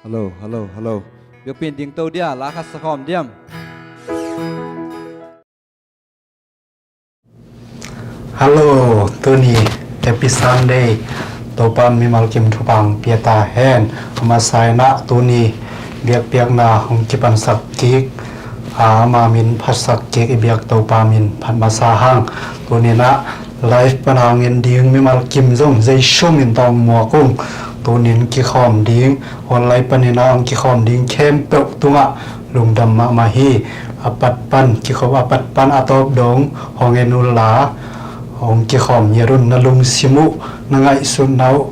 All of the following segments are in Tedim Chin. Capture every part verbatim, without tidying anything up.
Hello, hello, hello. Biakpiin dingto dia, la khat sakhawm diam? Hello, tuni Happy Sunday. Topa mimal kim thupha hong pia ta hen. A masa in ah tuni biakpiakna hong kipansak kik, a, ama min phatsak kik i biak Topa min phat masa hang. Tuni in ah live pan hong en ding mimal kim zong Jesu min tawh muak ung. Tuni in kikhawm ding online panin ah hong kikhawm ding khempeuh tungah lungdam mahmah hi. A pat pan, kikhop a pat pan a tawp dong hong en unla, hong kikhawm ngiat un. Na lungsim uh, na ngaihsutna uh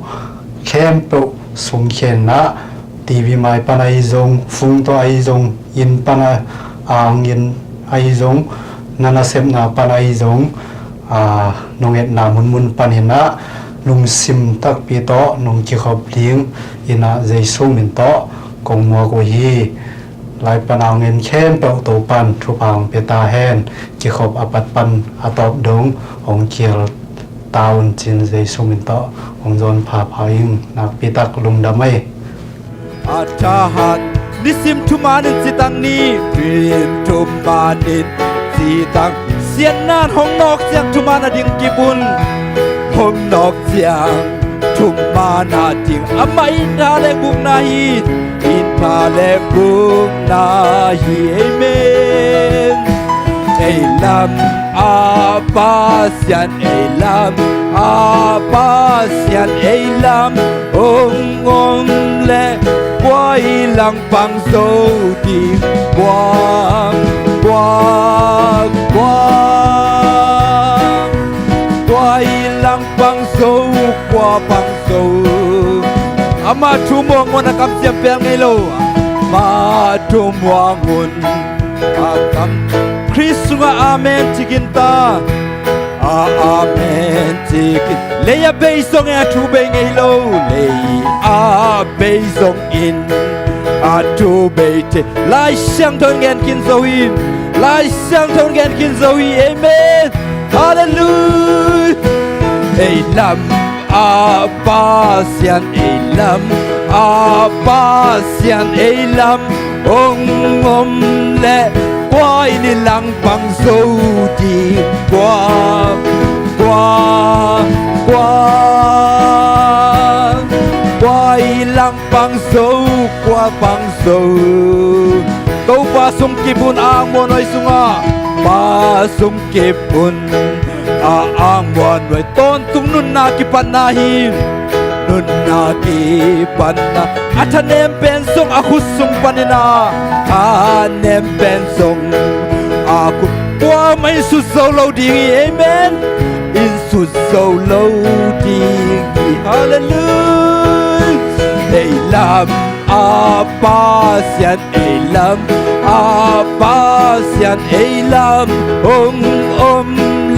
khempeuh sungkhenna, TV mai pan ahi zong, phone tawh ahi zong, inn pan a, a hong en ahi zong, na nasepna pan ahi zong, a, nong etna munmun panin ah lungsim takpi tawh nong kikhop ding in ah Jesu min tawh kong muak uh hi. Live pan hong en khempeuh Topan thupha hong pia ta hen. Kikhop a pat pan a tawp dong hong kial ta un ci-in Jesu min tawh hong zawn phapha ing. Nakpi tak lungdam ei. A thahat nisim thumanin citang ni, nisim thumanin citang, siatna in hong nawk ciang thuman a ding kip un. Hong nawk ciang thuman a ding, amah in tha le bukna hi, in tha le bukna hi. Amen. Ei lam a Pasian, ei lam a Pasian, ei lam hong om leh kua i langpang zo ding? Kua, kua, kua, kua i langpang zo, kua pang zo? Amah thu muangmuang a kamciam pel ngei lo. Amah thu muang un a kam. Khrist sungah amen ci khin ta. A, amen ci khin. Lei a bei zongin a thu bei ngei lo. Lei a bei zongin a thu bei thei. Lai Siangtho in gen khin zo hi. Lai Siangtho in gen khin zo hi. Amen. Halleluiah. Ei lam a Pasian, ei lam a Pasian, ei lam hong om leh kua in i langpang zo ding? Kua, kua, kua, kua i langpang zo, kua pang zo? Topa sungkip un, a angmuan huai sungah. Pa sungkip un, a angmuan huai. Tawntung nunna kipatna hi. Nunna kipatna. A thanem pen zong a khut sung panin a, thanem pen zong a khut. Kuamah in sut zo lo ding hi. Amen. In sut zo lo ding hi. Halleluiah. Ei lam a Pasian, ei lam a Pasian, ei lam hong om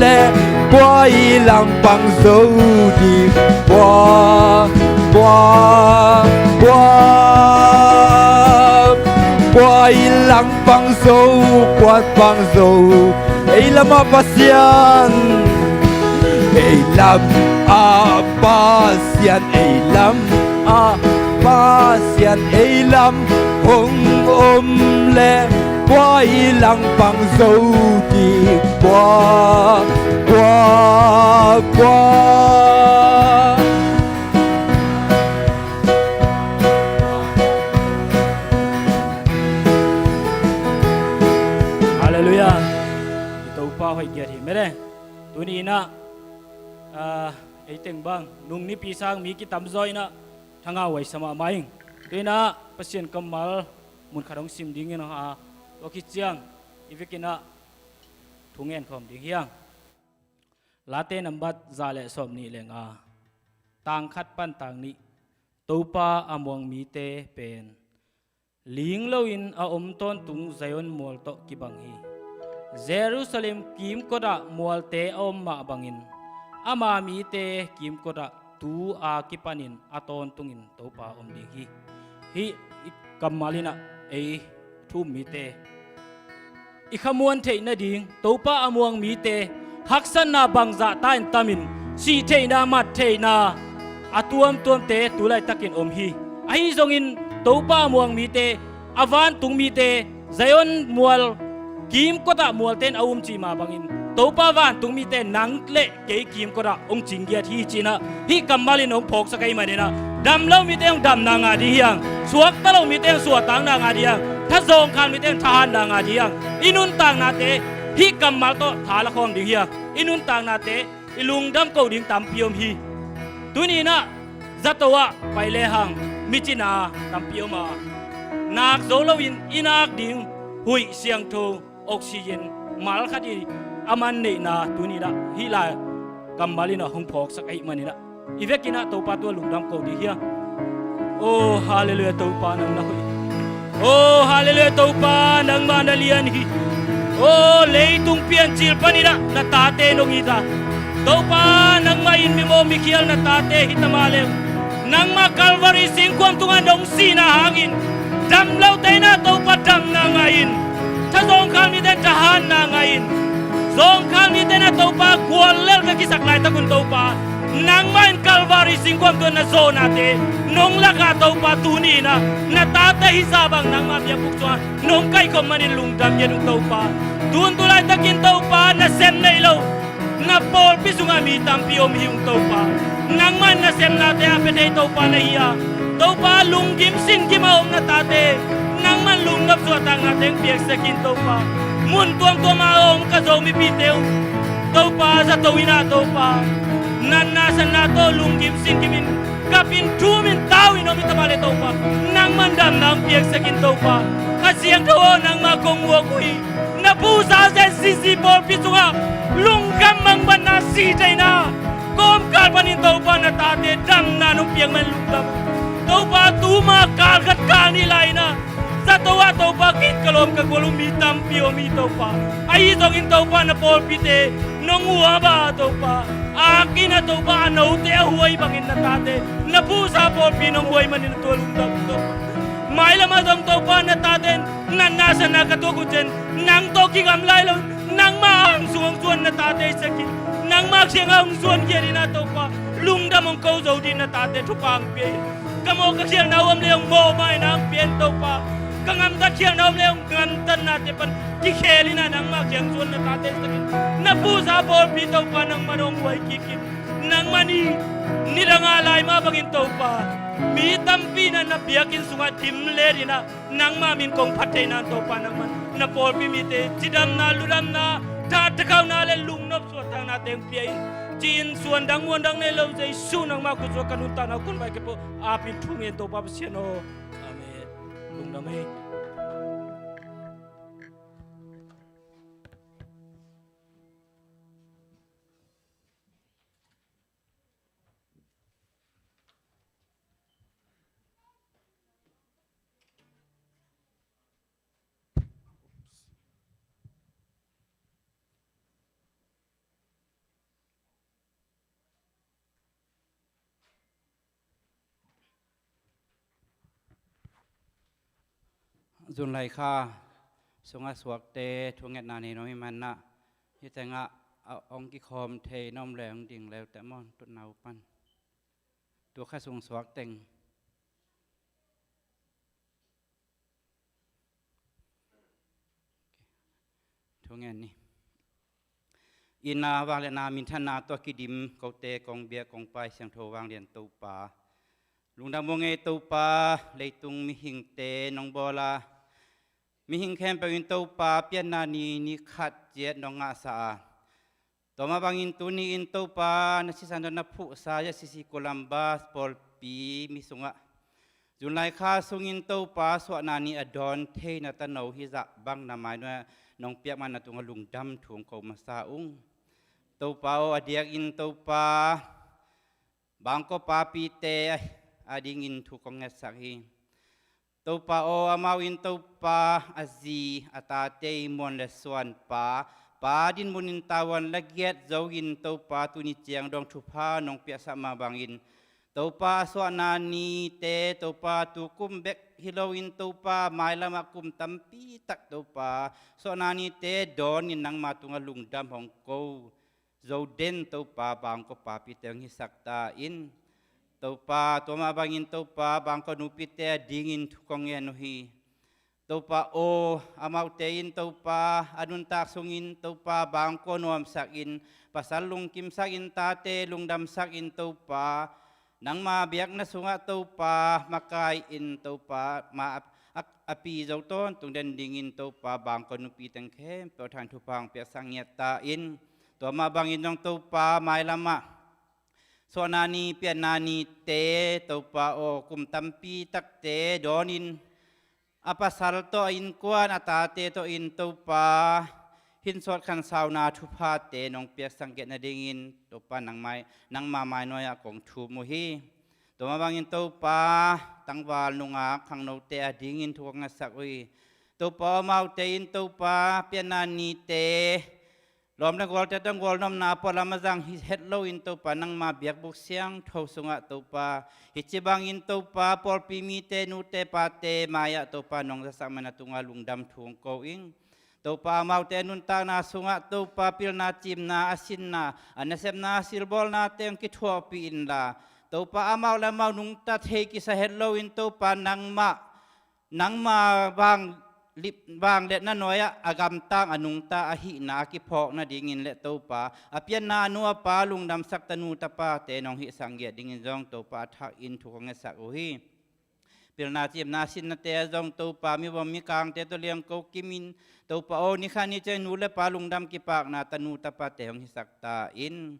leh kua i langpang zo ding? Kua, kua, kua, kua i langpang zo, kua pang zo? Ei lam a Pasian, ei lam a Pasian, ei lam a Pasian, ei lam hong om leh kua i langpang zo ding? Kua, kua, kua. Halleluiah. I Topa hoih giat hi mete. Tuni in ah, ah, ei teng bang nung nipi sang mi kitamzaw in ah thangau huai sa mahmah ing. Tuni in ah Pasian kammal mun khat hong sim ding ing a, tua khit ciang i vekin ah thu ngen khawm ding hi hang. Late nambat za le sawmnih le nga, tang khat pan tang nih. Topa a muang mite pen ling loin a om tawntung Zion mual tawh kibang hi. Jerusalem kimkotah mualte a om mah bangin ama mite kimkotah tu a kipanin a tawntungin Topa om ding hi. Hih i kammal in ah ei thu-um mite i khamuan theih nading, Topa a muang mite haksatna bangzah ta in tamin, sih theihna, mat theihna a tuamtuamte tu laitakin om hi. Ahi zongin Topa a muang mite, a vantung mite, Zion mual kimkotah mualte'n a um cih mah bangin, Topa vantung mite nang le kei kimkotah hong cinggiat hi ci-in ah, hih kammal in hong phawksak ahih manin ah, dam lo mite hong damna ngah ding hi hang, suakta lo mite hong suahtakna ngah ding hi hang, thazawngkhal mite hong thahatna ngah ding hi hang. I nuntaknate hih kammal tawh tha la khawm ding hi hang. I nuntaknate i lungdam ko ding tampi om hi. Tuni-in ah zato ah pai lehang micina tampi om a, nak zo loin i nak ding huih siangtho, oxygen mal khat i a man neihna tuni-in ah hih lai kammal in ah hong phawksak ahih manin ah, i vekin ah Topa tungah lungdam ko ding hi hang. Oh, halleluiah, Topa nang na hoih. Oh, halleluiah, Topa nangmah na lian hi. Oh, leitung piancil panin ah na tate nong it a, Topa nangmah in mimaw mikhial na tate hi ta mah leh, nangmah Calvary singkhuam tungah nong sihna hangin, dam lote in ah Topa damna ngah in, thazawngkhal mite thahatna ngah in, zawngkhal mite in ah Topa guallel ka kisak laitak un Topa, nangmah in Calvary singkhuam tungah na zawhnate nong lak a, Topa tuni-in ah na tate hizah bang nangmah biakbuk sungah nong kaikhop manin lungdam ngiat ung Topa. Tun tu laitakin Topa nasem nei lo na pawlpi sungah mi tampi om hi ung Topa. Nangmah in nasepnate a pia thei Topa na hi a, Topa lunggim singgim a om na tate, nangmah in lungdam suahtaknate hong piaksak in Topa. Mun tuamtuam a om ka Zomipite uh Topa, zato in ah Topa, natna satna tawh lunggim singgim in, kap in, thum in, tau in om hi ta mah leh Topa, nangmah in damna hong piaksak in Topa. Kha Siangtho aw, nangmah kong muak uh hi. Na pusa J C C pawlpi sungah lungkham mangbatna, sihtheihna, kawmkal panin Topa na tate damna nong piak man lungdam. Topa tuma kal khat kal nih lai-in ah zato ah Topa, ka it ka lawm ka gual uh mi tampi om hi Topa. Ahi zongin Topa na pawlpite nong uap a Topa, ak in ah Topa a note a huai bangin na tate, na pusa pawlpi nong huai manin na tua lungdam Topa. Mailam ah zong Topa na tate in natna satna ka tuak uh ciang nang tawh kigamla hi lo, nangmah a hong sung hong suan na tate hi sak in, nangmah kiangah hong suan khial in ah Topa, lungdam hong ko zo dingin na tate thupha hong pia in. Ka mawh ka khialna uh om leh hong mawhmaina hong pia in Topa. Ka ngamtat khialna uh om leh hong ngamtatnate pan kikhel in ah nangmah kiang suan na tate hi sak in. Na pusa pawlpi Topa nangmah hong huai kik in. Nangmah in nidang a lai mah bangin Topa, mi tampi in ah na biakinn sungah dim let in ah nangmah min kong phat theihna in Topa nangmah in na pawlpi mite cidamna, ludamna, thathakhauna le lungnop suahtaknate hong pia in, ci-in suandang muandang nei lo Jesu nangmah khut sungah ka nuntakna uh kong vai kep uh, ap in thu ngen Topa Pasian aw. Amen. Lungdam ei. Zunlai kha sungah suakte thungetna nei nuam ih manah, hih tengah a hong kikhawm thei nuam le hong ding leuteh maw, tutna uh pan. Tu kha sung suak teng. Thungen ni. Inn a vangliatna minthanna tawh kidim kote kong biak kong pai siangtho vanglian Topa, lungdam ung ei Topa, leitung mihingte nong bawl a, mihing khempeuh in Topa pianna ni ni khat ciat nong ngahsa a, tua mah bangin tuni-in Topa na sisan tawh na phuhsa J C C Columbus pawlpi mi sungah Zunlai kha sungin Topa suahna ni a dawn theina tano hizah bang na mai nuai nong piak man na tungah lungdam thu hong ko masa ung. Topa aw, a diakin Topa Bangkok papite a dingin thu kong ngetsak hi. Topa aw, amau in Topa a zi a tate ih muan le suanpa, pa dinmun in tavuan la giat zo in Topa tuni ciang dong thupha nong piahsak mah bangin Topa suahna nite Topa tukum bek hi loin Topa mailamah kum tampi tak Topa suahna nite dawn in nangma tungah lungdam hong ko zo den Topa Bangkok papite hong hisak ta in. Topa, tua mah bangin Topa, bangkua nupite a dingin thu kong ngen uh hi. Topa aw, amaute in Topa a nuntak sungin Topa bangkua nuamsakin, pasal lungkimsakin, tate lungdamsakin Topa, nangma biakna sungah Topa makai-in Topa ma a, a, a pi zo tawntung den dingin Topa bangkua nupi teng khempeuh tang thupha hong piaksak ngiat ta in. Tua mah bangin zong Topa mailamah suahna ni, pianna nite Topa aw, kum tampi takte dawnin a pasal tawh a innkuan, a tate tawh in Topa hinsawt khansauna thuphate nong piaksak ngiat nadingin Topa nangmai, nangma mainuai-ah kong thum uh hi. Tua mah bangin Topa tangval nungak khangnote a dingin thu kong ngetsak uh hi. Topa amaute in Topa pianna nite lawm le gualte tawh gualnopna pualam a zang hi het loin Topa nangma biakbuk siangtho sungah Topa hih ci bangin Topa pawlpi mite nute pate mai-ah Topa nong zasak man a tungah lungdam thu hong ko ing. Topa amaute nuntakna sungah Topa pilna cimna a sinna a nasepna a silbawlnate hong kithuahpih inla Topa amau le amau nungta thei kisa het loin Topa nangmah nangma vang lip, vangliatna nuai-ah a gamtang a nungta ahihna a kiphawk nadingin le Topa a pianna a nu a pa lungdamsak tanu tapate nong hihsak ngiat dingin zong Topa a thakin thu kong ngetsak uh hi. Pilna cimna sinnate ah zong Topa mivom mikangte tawh liangko kimin Topa aw nikhat ni ciang nu le pa lungdam kipakna tanu tapate hong hisak ta in.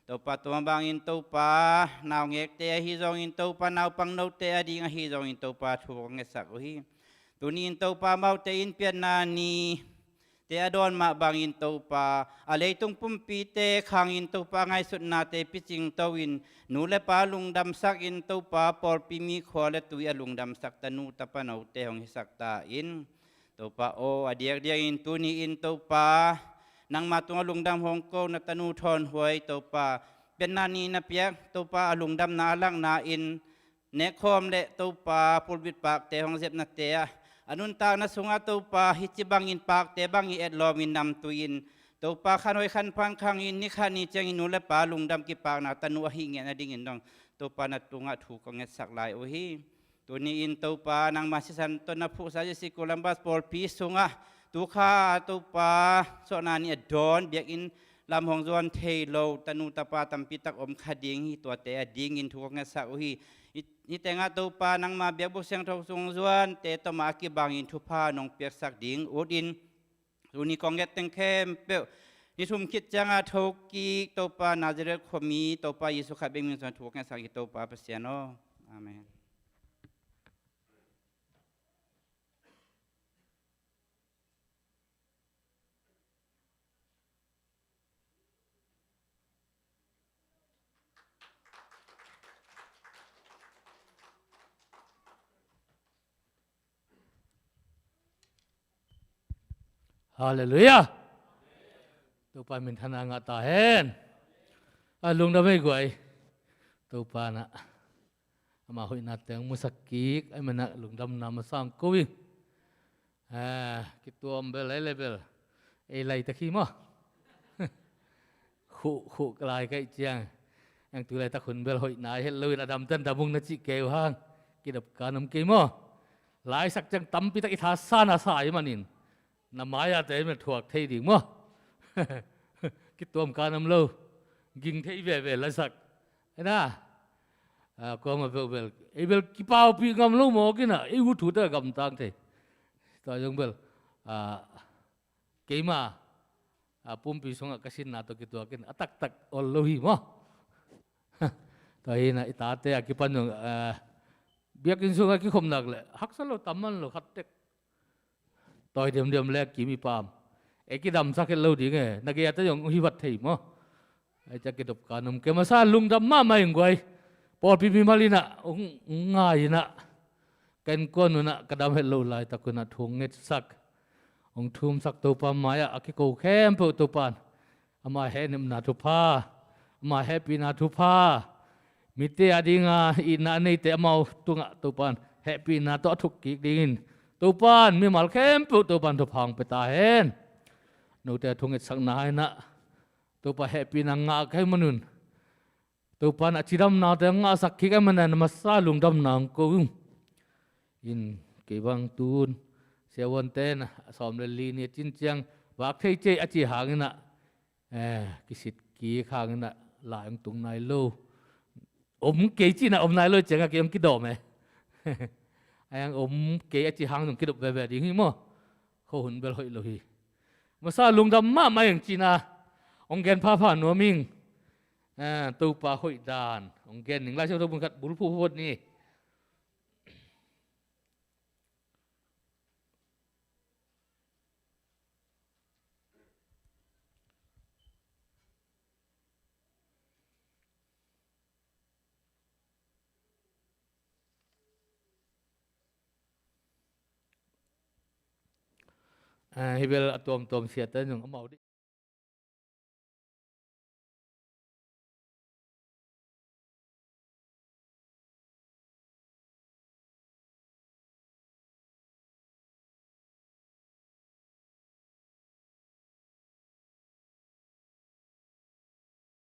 Topa tua bangin Topa naungekte ahi zongin Topa naupang note a ding ahi zongin Topa thu kong ngetsak uh hi. Tuni-in Topa amaute in pianna nite a dawn mah bangin Topa a leitung pumpite khangin Topa a ngaihsutnate picing to-in nu le pa lungdamsakin Topa pawlpi mi khua le tui a lungdamsak tanu tapa note hong hisak ta in. Topa aw a diakdiakin tuni-in Topa nangma tungah lungdam hong kona tanu thawnhuai Topa pianna ni na piak Topa a lungdamna a lakna in nekkhawm le Topa pulpit pakte hong zepnate ah a nuntakna sungah Topa hih ci bangin pakte bangin etlawmin namtui-in Topa khanhoi khanphan khangin nikhat ni ciangin nu le pa lungdam kipakna tanu ahih ngiat nadingin dong Topa na tungah thu kong ngetsak lai uh hi. Tuni-in Topa nangma sisan tawh na phuhsa J C Columbus pawlpi sungah tukha Topa suahna ni a dawn biakinn lam hong zuan thei lo tanu tapa tampi tak om kha ding hi. Tuate a dingin thu kong ngetsak uh hi. Hih tengah Topa nangma biakbuk siangtho sung zuante tawh mah a kibangin thupha nong piaksak ding utin tuni kong nget teng khempeuh ni thum khit cianga thokik Topa Nazareth khuami Topa Jesu Khrih bek min sung thu kong ngetsak hi Topa Pasian aw. Amen. Halleluiah. Topa minthanna ngah ta hen. A lungdam ei guai. Topa na ama hoihna teng musak kik ai mana lungdamna masang ko hi. Kituam bel ei le bel ei laitak hi maw? Khuh khuh lai kaih ciang eng tu laitak hun bel hoihna i het loin a damten damung na cih kei uh hang kidop ka nam kei maw? Laisak ciang tampitak i tha sana sa i manin na mai-a te in thuak thei ding maw? Kituam ka nam lo ging thei veve laisak. Ena kuama beuh bel ei bel kipaupih ngam lo mawk ina ei ut thute a gamtang thei. Tua zong bel keima pumpi sungah ka sinna tawh kituakin a taktak ol lo hi maw? Tua hina i tate a kipan zong biakinn sungah kikhopnak le haksa lo tamman lo khattek tawi diamdiam le kim i pam ei kidamsak het lo ding e na gei ate zong hi vat thei maw? Ai ca kidop ka nam kei masa lungdam mahmah ing guai. Pawlpi mimal inah hong ngai inah ka innkuan unah ka dam het loh laitak unah thu hong ngetsak hong thumsak Topa mai-ah a kiko khempeuh Topa in ama hehnepna thupha ama hehpihna thupha mite a dinga itna a neite amau tungah Topa in hehpihna tawh a thuk kik dingin Topa in mimal khempeuh Topa in thupha hong pia ta hen. Note a thu ngetsakna inah Topa hehpihna ngah ka hih manun Topa in a cidamnate hong ngahsak kik ahih manin na masa lungdamna hong ko ung. In kei bang tun siavuante in a sawm le li ni a cin ciang vak thei ciai a cih hangin ah, eh, kisit kik hangin ah lai hong tung nai lo. Om kei cih na om nai lo ciangah kei hong kidawm e. A hiang om kei a cih hang zong kidop veve ding hi maw. Khuahun bel hoih lo hi. Masa lungdam mahmah ing cihna hong gen phapha nuam ing. Eh, Topa hoih dan hong gen ning. Lai Siangtho mun khat bulphuh phot ni. Ah, hi bel a tuamtuam siate zong amau dih.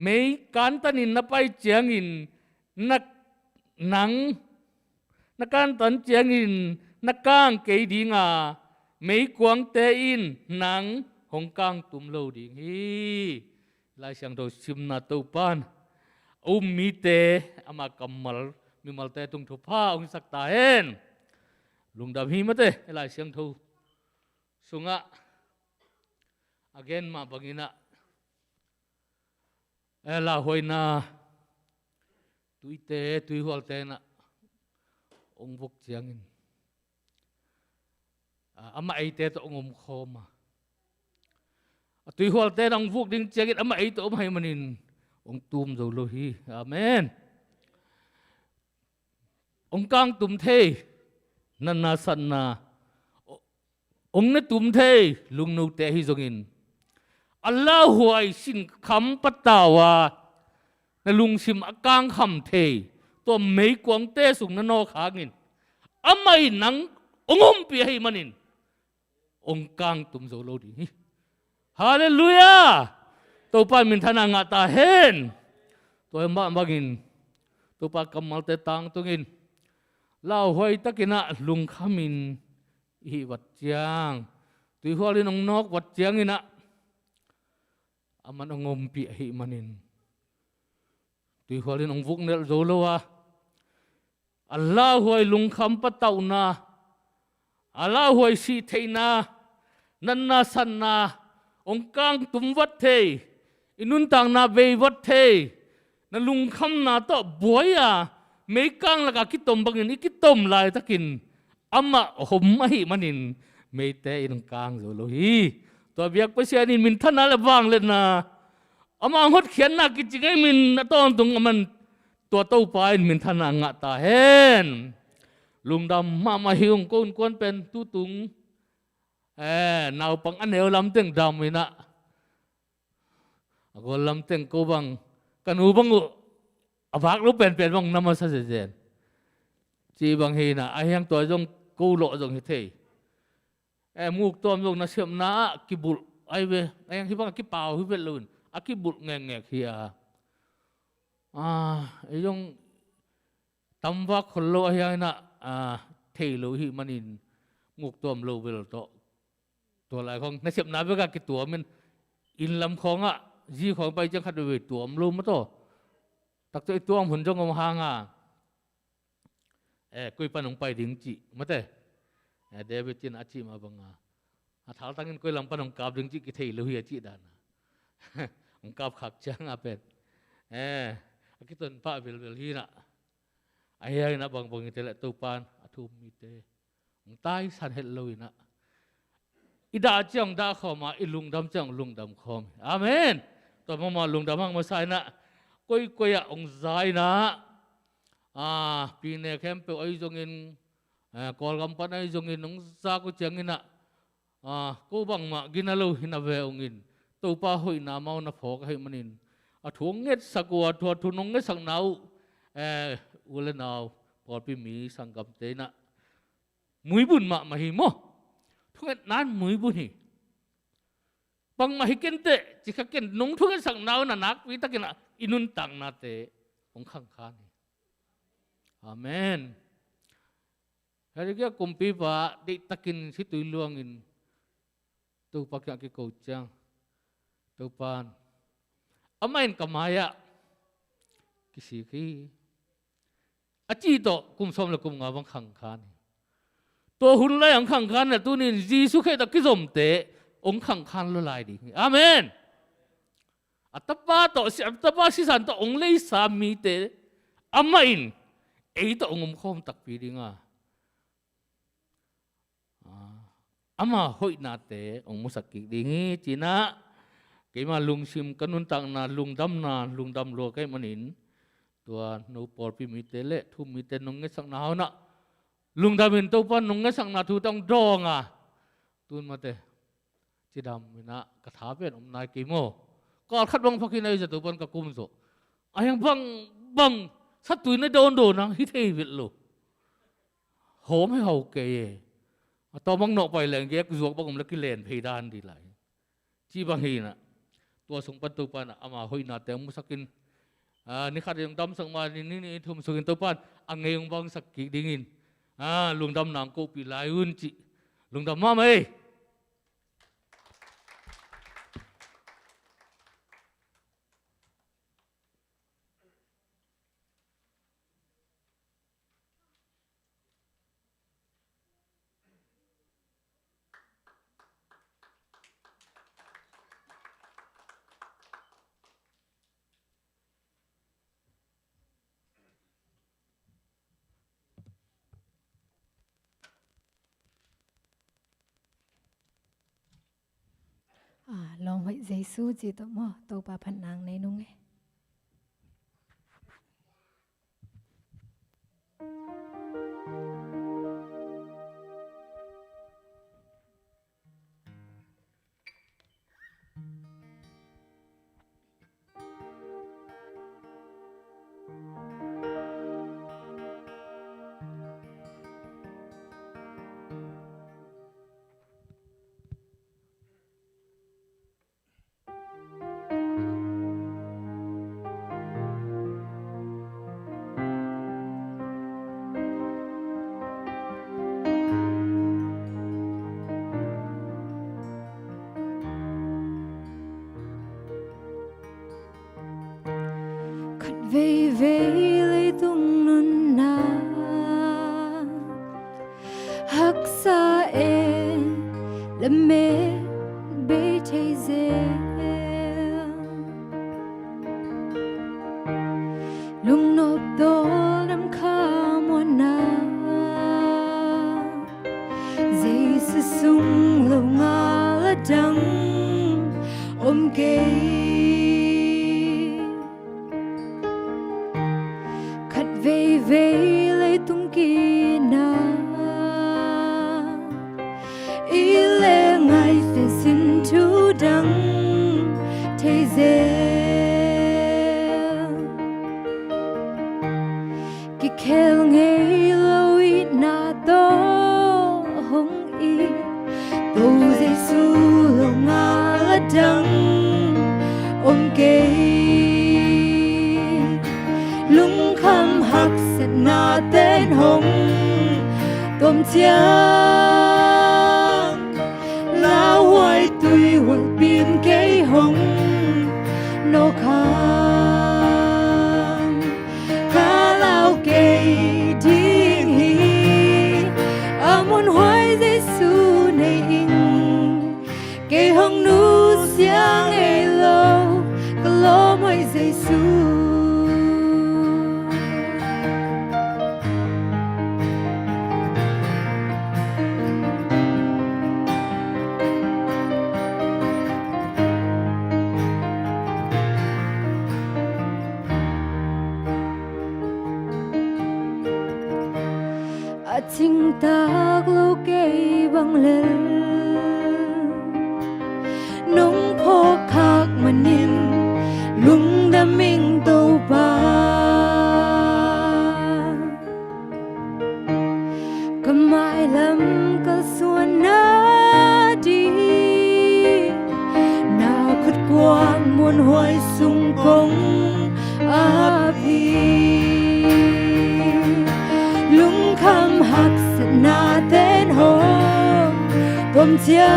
Mei kantanin na pai ciangin na, nang, na kantan ciangin na kang kei dinga, meikuangte in nang hong kangtum lo ding hi. Lai Siangtho simna Topa in a um mite ama kammal mimalte tung thupha hong sak ta hen. Lungdam hi mate, Lai Siangtho sungah a gen mah bangin ah, eh, lauhuaina tuite, tuihualte in ah hong vuk ciangin, ah, amah eite tawh hong omkhawm a, a tuihualte in ah hong vuk ding ciangin amah ei tawh om ahih manin hong tum zo lo hi. Amen. Hong kangtum thei, natna satna hong na tum thei lungnote ahi zongin, a lauhuai sinkham patau a na lungsim a kangkham thei tua meikuangte sung na nawk hangin amah in nang hong ompih ahih manin hong kangtum zo lo ding hi. Halleluiah! Topa in minthanna ngah ta hen. Tua mah bangin Topa kammalte tangtungin lauhuai takin ah lungkhamin i hih vat ciang, tuihual in hong nawk vat ciangin ah aman hong ompih ahih manin tuihual in hong vuknelh zo lo a, a lauhuai lungkham patauhna, a lauhuai sih theihna, natna satna hong kangtum vat thei, i nuntakna bei vat thei, na lungkhamna tawh buai a meikang lakah kitom bangin i kitom laitakin amah hom ahih manin meite in hong kang zo lo hi. Tua biak Pasian in minthanna le vangliatna, ama hong hotkhiatna kici ngei min a tawntung aman tua Topa in minthanna ngah ta hen. Lungdam mahmah hi ung. Ko innkuan pen tutung, eh, naupang a neu lamteng dam in ah, a gual lamteng ko bang, ka nu bang uh a vak lo penpen bang na masa zenzen. Ci bang hi in ah, a hiang tua zong ko lawh zong hi thei. Eh, muktuam zong nasepna ah kibulh ai ve. A hiang hi bang a kipau hi vet lo in a kibulh ngekngek hi a. Ah, ei zong tamvak khol lo a hiang in ah, ah, thei lo ahih manin muktuam lo bel tawh. Tua lai khawng nasepna bek a kituam in, inn lam khawngah zi khawng pai ciang khat veivei tuam lo maw taw. Taktak i tuam hun zong om hang a, eh, koi pan hong pai ding cih mate. Eh, David in a cih mah bang a, a thaltang in koi lam pan hong kap ding cih kithei lo hi a cih dan a. Hong kap khak ciang a pen, eh, a kiton pah velvel hi in ah. A hiang in ah bangbang hi te leh Topa in a thu-um mite hong taisan het lo in ah, i dah ciang hong dah khawm a, i lungdam ciang hong lungdam khawm hi. Amen. Tua mahmah lungdam hang masa in ah, koikoi ah hong za in ah, ah, pine khempeuh ahi zongin, eh, Kawlgam pan ahi zongin hong zak uh ciangin ah, ah, ko bangmah gina lo hi na ve ung in, Topa hoihna amau na phawk ahih manin a thu hong ngetsak uh a, tua thu hong ngetsakna uh, eh, u le nau, pawlpi mi sanggamte in ah muibun mahmah hi maw. Thungetna in muibun hi. Bangmah hi kenteh, ci kha ken, nong thungetsakna uh na nakpi takin ah i nuntaknate hong khangkhan hi. Amen. Hezekiah kumpipa deihtakin situi luangin Topa kiang kiko ciang, Topan, amah in ka mai-ah kisik hi, a cih tawh kum sawm le kum nga bang khangkhan hi. Tua hun lai hong khangkhan a, tunin Jesuh Khrih tawh kizomte hong khangkhan lua lai ding hi. Amen. A tapa tawh si-, a tapa sisan tawh hong leisa mite amah in ei tawh hong omkhawm takpi ding a, ama hoihnate hong musak kik ding hi, ci-in ah, keima lungsim ka nuntakna, lungdamna, lungdam lua ka hih manin, tua no pawlpi mite le thu-um mite nong ngetsak na hangin ah lungdamin Topan nong ngetsakna thute hong dawng a, tun mate cidam in ah ka tha pen om nai kei maw. Kal khat bang pha khin a, ei za Topan ka kum zawh a, hiang bang bang satui na dawndawn hang hi thei vet lo. Hawm hi hau kei e. A tawm bang nawh pai leng gek zuak bang om le kilen phei dan ding lai, ci bang hi in ah, tua sung pan Topan ah ama hoihnate hong musakin, a, ni khat in hong damsak ma, ni nih, ni thum sungin Topan a ngei hong bangsak kik dingin, a, lungdamna hong kohpih lai un, ci. Lungdam mahmah ei. A, lawm hoih Jesu ci tawh maw, Topa phatna nei nung e. Khat veivei leitung nunna haksa e, lamet bei thei zel. Lungnop tawldam kha muanna, Jesu sung lo ngal a dang om kei. Khat veivei leitung kina i le ngaihsut sin thu dang thei zel. Kikhel ngei lo itna tawh hong it, Topa Jesu lo ngal a dang om kei. Lungkham haksatna ten hong tuam ciang, lauhuai tuihual pin kei hong nawk hang. Ka lau kei ding hi, a muanhuai Jesu nei ing. Kei hong nusia ngei lo, ka lawm hoih Jesu. A cingtak lo kei bang lel, nong phawk khak manin lungdam ing Topa. Ka mailam kalsuanna ding, na khut kuang muanhuai sung kong ap Lungkham haksatna ten hong tuam ciang,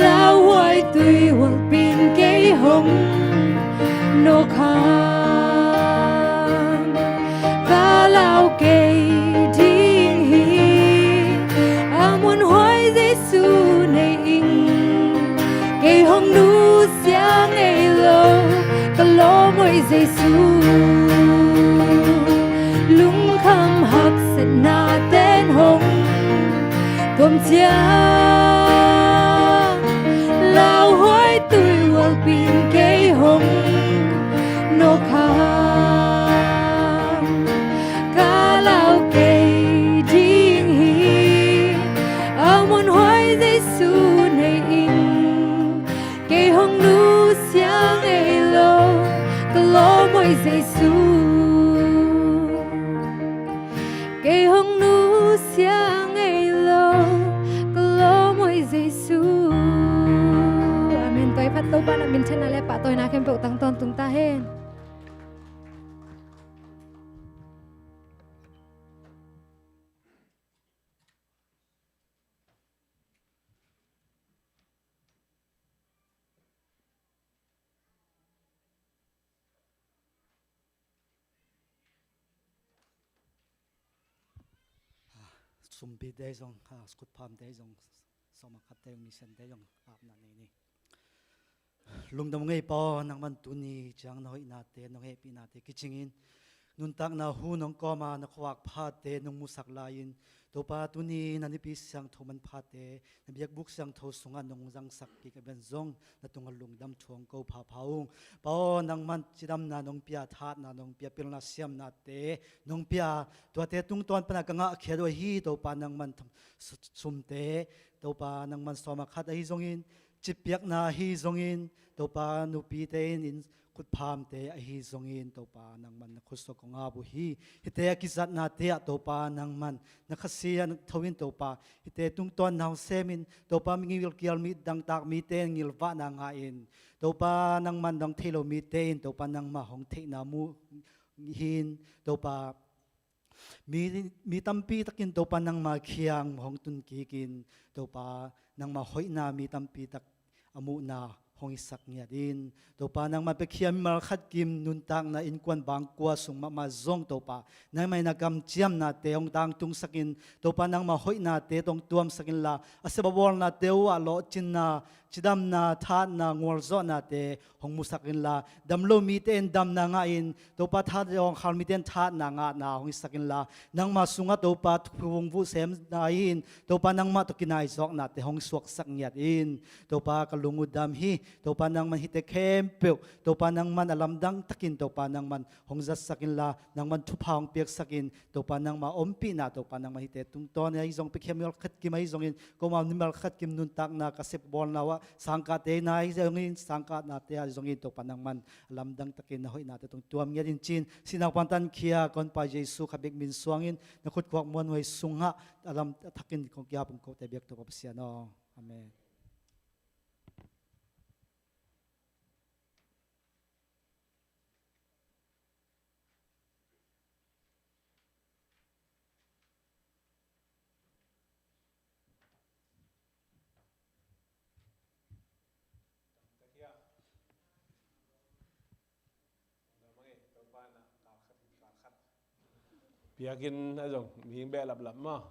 lauhuai tuihualpin kei hong nawk hang. Ka lau kei ding hi, a muanhuai Jesu nei ing. Kei hong nusia ngei lo, ka lawmhoih Jesu. Lungkham haksatna ten hong tuam ciang, lauhuai tuihualpin kei hong nawk hang. Ka lau kei ding hi, a muanhuai Jesu nei ing. Kei hong nusia ngei lo, ka lawmhoih Jesu. Kei hong nusia ngei lo, ka lawmhoih Jesu. Amen. Tua i phat Topa na minthanna le pahtawina khempeuh tang tawntung ta hen. Sumpi te zong, ah, khutpham te zong, sawma khat te zong, misen te zong apna nei ni. Lungdam ngei Pa aw, nangman tuni ciang na hoihnate, nong hehpihnate kicingin, nuntakna hu nong kawma na khuavak phate nong musak lai-in, Topa tuni na nipi siangtho manphate na biakbuk siangtho sungah nong zangsak kik a ben zong na tungah lungdam thu hong ko phapha ung. Pa aw, nangman cidamna nong pia, thahatna nong pia, pilna siamnate nong pia, tuate tungtawn pana ka ngahkhiat uh ahi Topa nangman tham-, su-, sumte, Topa nangman sawma khat ahi zongin, cipiakna ahi zongin, Topa nupite in, in khutphamte ahi zongin, Topa nangman na khutsuak kong ap uh hi. Hihte a kizatnate ah Topa nangman na khasia na tho in Topa, hihte tungtawn na hong semin, Topa mi ngilkial mi dangtak mite in ngilvahna ngah in, Topa nangman dong thei lo mite in Topa nangmah hong theihna mu hin, Topa mi, mi tampi takin Topa nangma kiang hong tun kikin, Topa nangma hoihna mi tampi tak a muhna hong hisak ngiat in, Topa nangma piakhia mimal khat kim nuntakna innkuan bangkua sung mahmah zong Topa nangma in a kamciamnate hong tangtungsakin, Topa nangma hoihnate tong tuamsak inla, a sepbawlnate uh ah lawhcinna, cidamna, thahatna, ngualzawhnate hong musak inla, dam lo mite in damna ngah in, Topa thahat zawngkhal mite in thahatna ngahna hong hisak inla, nangma sungah Topa thupha vung vuh semna in, Topa nangmah tawh kinaizawknate hong suaksak ngiat in, Topa ka lung uh dam hi. Topa nangman hihte khempeuh, Topa nangman a lamdang takin Topa nangman hong zatsak inla, nangman thupha hong piaksak in, Topa nangma ompihna, Topa nangman hihte tungtawn ahi zong, piakhia mimal khat kim ahi zongin, koma mimal khat kim nuntakna ka sepbawlna uh ah, sangkahte na ahi zongin, sangkahnate ahi zongin, Topa nangman a lamdang takin na hoihnate tong tuam ngiat in ci-in, sinau pantan khia ka Honpa Jesu khat bek min suangin, na khutkhuak muanhuai sungah a lam a thakin kong kiap ung, kote biak Topa Pasian aw. Amen. Biakinn ah zong mihing behlap lap maw?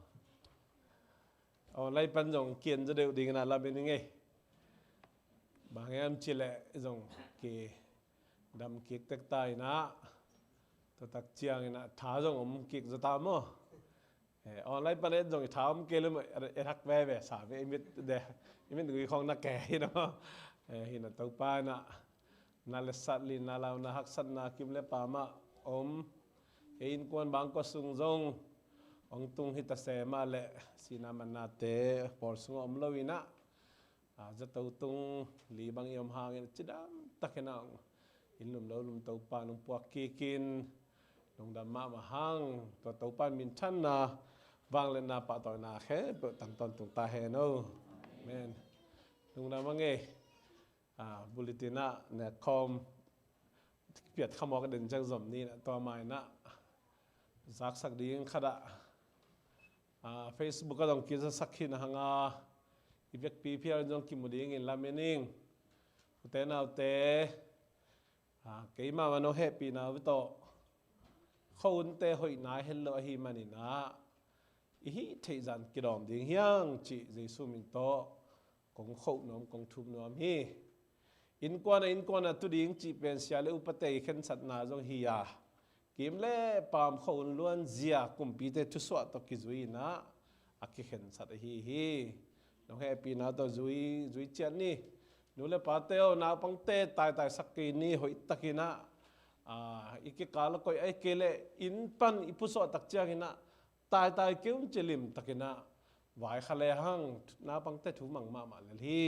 Online pan zong kian zaw deuh dingin a lam in i ngei. Bang hiam cih leh zong kidam kik tek ta in ah, tua tak ciangin ah tha zong om kik zaw ta maw? Eh, online pan et zong i tha om kei leh maw, et hak veve sa ve, i mit de, i mit gui khong na ke hi na maw? Eh, hi na Topa in ah na le sat lin, na lau, na haksatna kim le pam ah om. Ei innkuan bangkua sung zong hong tung hi ta se mah leh, sihna mannate pawl sungah om lo in ah, a, zato tung li bang i om hangin cidam takin ah inn lum lo lum Topa nong puak kikin, lungdam mahmah hang. Tua Topa minthanna, vangliatna, pahtawina khempeuh tang tawntung ta hen aw. Amen. Lungdam a ngei. Ah, bulletin ah nekkhawm Piat khamawk den ciang zom ni na tua mai na zaksak ding khat ah, ah, Facebook ah zong kizasak khin a hang a, i vekpi phial zong kimu dingin lamen ing. Ute naute, ah, keimah man hong hehpihna uh tawh khuahunte hoihna het lo ahi manin ah, i hih theih zan kidawm ding hiang cih Jesu min tawh kong khuah nuam, kong thum nuam hi. Innkuan a innkuan a tu ding cih pen sia le upate i khensatna zong hi a, kim le paam khuahun luanzia kumpite thusuah tawh kizui in ah a kikhensat ahi hi. Nong hehpihna tawh zui, zui ciat ni. Nu le pate aw, naupangte taitaisak kei ni, hoihtakin ah, ah, i kikal a koih ahih kei leh inn pan i pusuah tak ciangin ah taitai kei un ci limtakin ah vaikhak le hang, naupangte thu mang mahmah lel hi.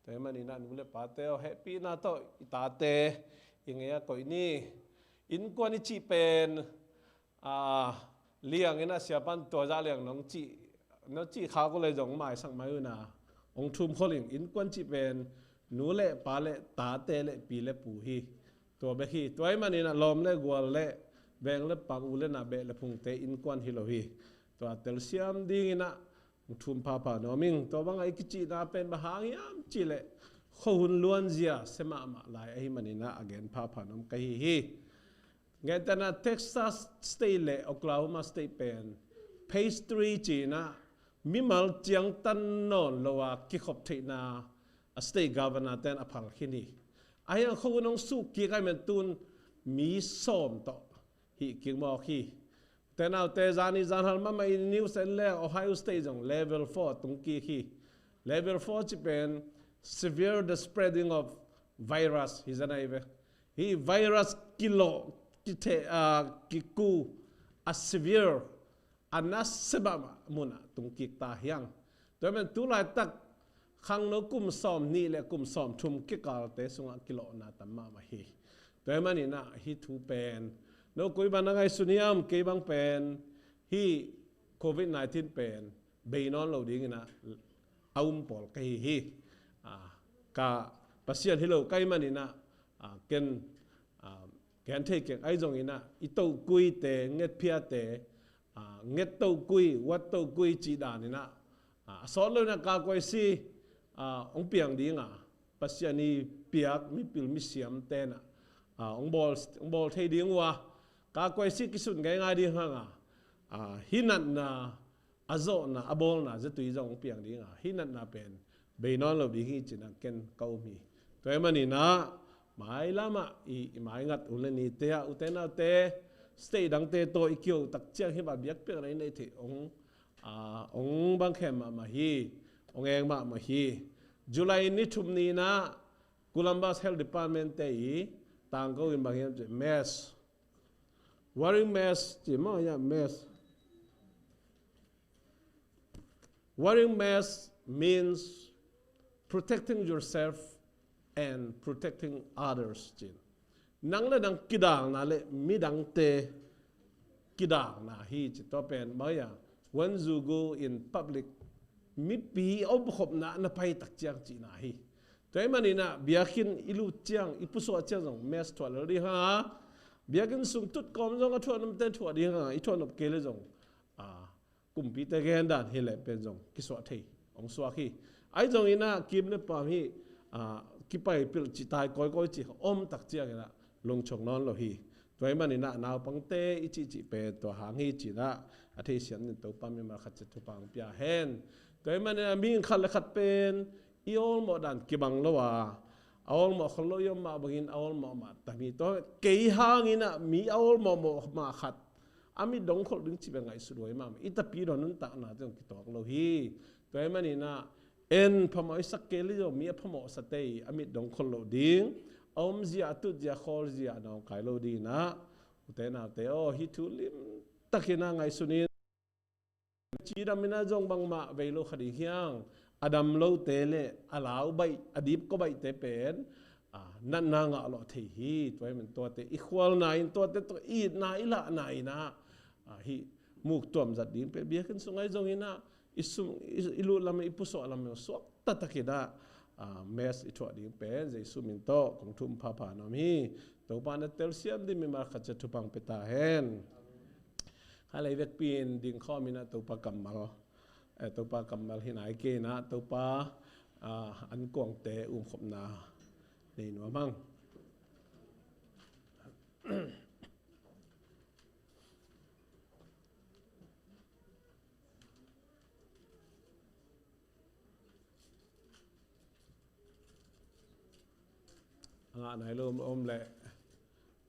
Tua ahih manin ah nu le pate aw, hehpihna tawh i tate i ngei ah koih ni. Innkuan i cih pen, ah, liangin ah siapan tua zah liang nong cih, nong cih khak uh le zong maisak mai un ah, hong thum khol ing. Innkuan cih pen nu le pa le tate le pi le pu hi. Tua bek hi. Tua ahih manin ah lawm le gual le veng le pang, u le nau, beh le phungte innkuan hi lo hi. Tua telsiam dingin ah hong thum phapha nuam ing. Tua bang a i kicihna pen bang hang hiam cih leh khuahun luanzia sia mahmah lai ahih manin ah a gen phapha nuam ka hi hi. Ngetna, Texas State le Oklahoma State pen phase three ci-in ah mimal ciangtan nawn lo a kikhop theihna a state governor ten a phal khin hi. Ahi hang khuahun hong suk kik ahih man tun mi sawm tawh hih kik mawk hi. Ute naute, zani zanhal mahmah in news en leng Ohio State zong level four tung kik hi. Level four cih pen severe the spreading of virus hi zan ahi ve. Hih virus kilawh, kithe, ah, kiku a severe, a nasia mahmah mun ah tung kik ta hiang. Tua ahih man tu laitak khangno kum sawm nih le kum sawm thum kikalte sungah kilawhna tam mahmah hi. Tua ahih manin ah hih thu pen no koi bang na ngaihsun hiam, kei bang pen hih covid nineteen pen bei nawn lo dingin ah a um pawl ka hi hi. Ah, ka Pasian hi lo ka hih manin ah, ah, ken, ah, ken thei keng, ahi zongin ah i tohkuite, ngetphiate, ah, nget tohkui, wat tohkui cih danin ah, ah, a sawt lo in ah kakuaisi, ah, hong piang ding a, Pasian i piak mipil misiam ten ah, ah, hong bawl, hong bawl thei ding uh a, kakuaisi kisun ngeingai ding hang a, ah, hih natna a zawhna, a bawlna zatui zong hong piang ding a, hih natna pen bei nawn lo ding hi ci-in ah ken ka um hi. Tua ahih manin ah mailam ah i, i maingat u le nite ah, ute naute, state dangte tawh i kiho tak ciang hih bang biakpiakna i neih theih hong, ah, hong bang khem mahmah hi, hong eng mahmah hi. July ni thum ni-in ah Columbus Health Department te i tangko in bang hiam cih leh mask, wearing mask cih mah, ya, mask. Wearing mask means protecting yourself and protecting others, ci. Nang le nang kidalna le midangte kidalna hi ci. Tua pen bang hiam, when you go in public, mipi omkhopna na pai tak ciang cihna hi. Tua ahih manin ah biakinn i lut ciang, i pusuah ciang zong mask thuah lel ding hang a, biakinn sung tutkawm zong a thuah nuamte thuah ding hang a, i thuah nop kei leh zong, ah, kumpite gen dan hi leh pen zong kisuah thei hong suak hi. Ahi zongin ah kim le paam hih, ah, kipai pilh cih, tai kawikawi cih om tak ciangin ah lungchong nawn lo hi. Tua ahih manin ah naupangte i cihcih pen tua hang hi ci-in ah a theisiam dingin Topa mimal khat ciat thupha hong pia hen. Tua ahih manin ah mihing khat le khat pen i awlmawh dan kibang lo a, a awlmawh khol lo i om mah bangin a awlmawh mah tam hi. Tua kei hangin ah mi a awlmawh mawh mah khat a mit dong kholh ding cih bek ngaihsut huai mahmah. I tapidaw nuntakna zong kituak lo hi. Tua ahih manin ah en phamawh i sak kei leh zong mi a phamawhsate i a mit dong kholh loh ding, a omzia, a tutzia, a khawlzia, a nawngkai lo dingin ah, ute naute aw, hih thu limtakin ah ngaihsun in. Cidam in ah zong bangmah vei lo kha ding hiang. A dam lote le a lau baih, a dipkua baihte pen, ah, natna ngah lawh thei hi. Tua ahih man tuate i khualna in, tuate tawh i itna i lahna in ah, ah, hih muktuam zat ding pen biakinn sung ahi zongin ah, i sum, i, i lut lam, i pusuah lam suak taktak in ah, ah, mass i thuah ding pen Jesu min tawh kong thum phapha nuam hi. Topa na telsiam ding mimal khat ciat thupha pia ta hen. Kha lei vekpi in ding khawm in ah Topa kammal, eh, Topa kammal hi nai kei in ah Topa, ah, ankuangte umkhopna nei nuam hang. A ngah nai lo om leh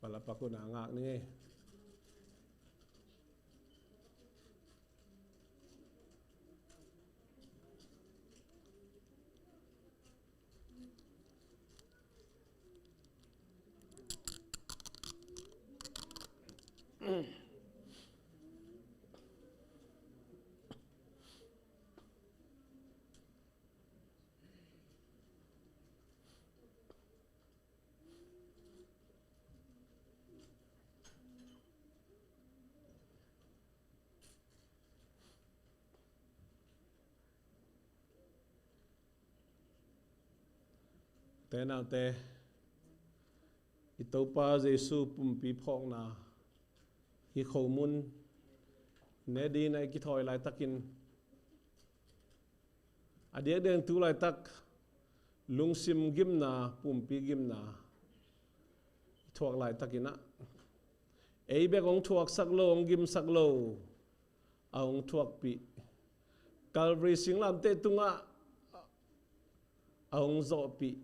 palapak un a ngak ni. Te naute, i Topa Jesu pumpi phawkna hi khomun ne ding a i kithawi laitakin, a diakdiak tu laitak lungsim gimna, pumpi gimna i thuak laitakin ah, ei bek hong thuaksak lo, hong gimsak lo a hong thuakpih, Calvary singlamteh tungah a hong zawhpih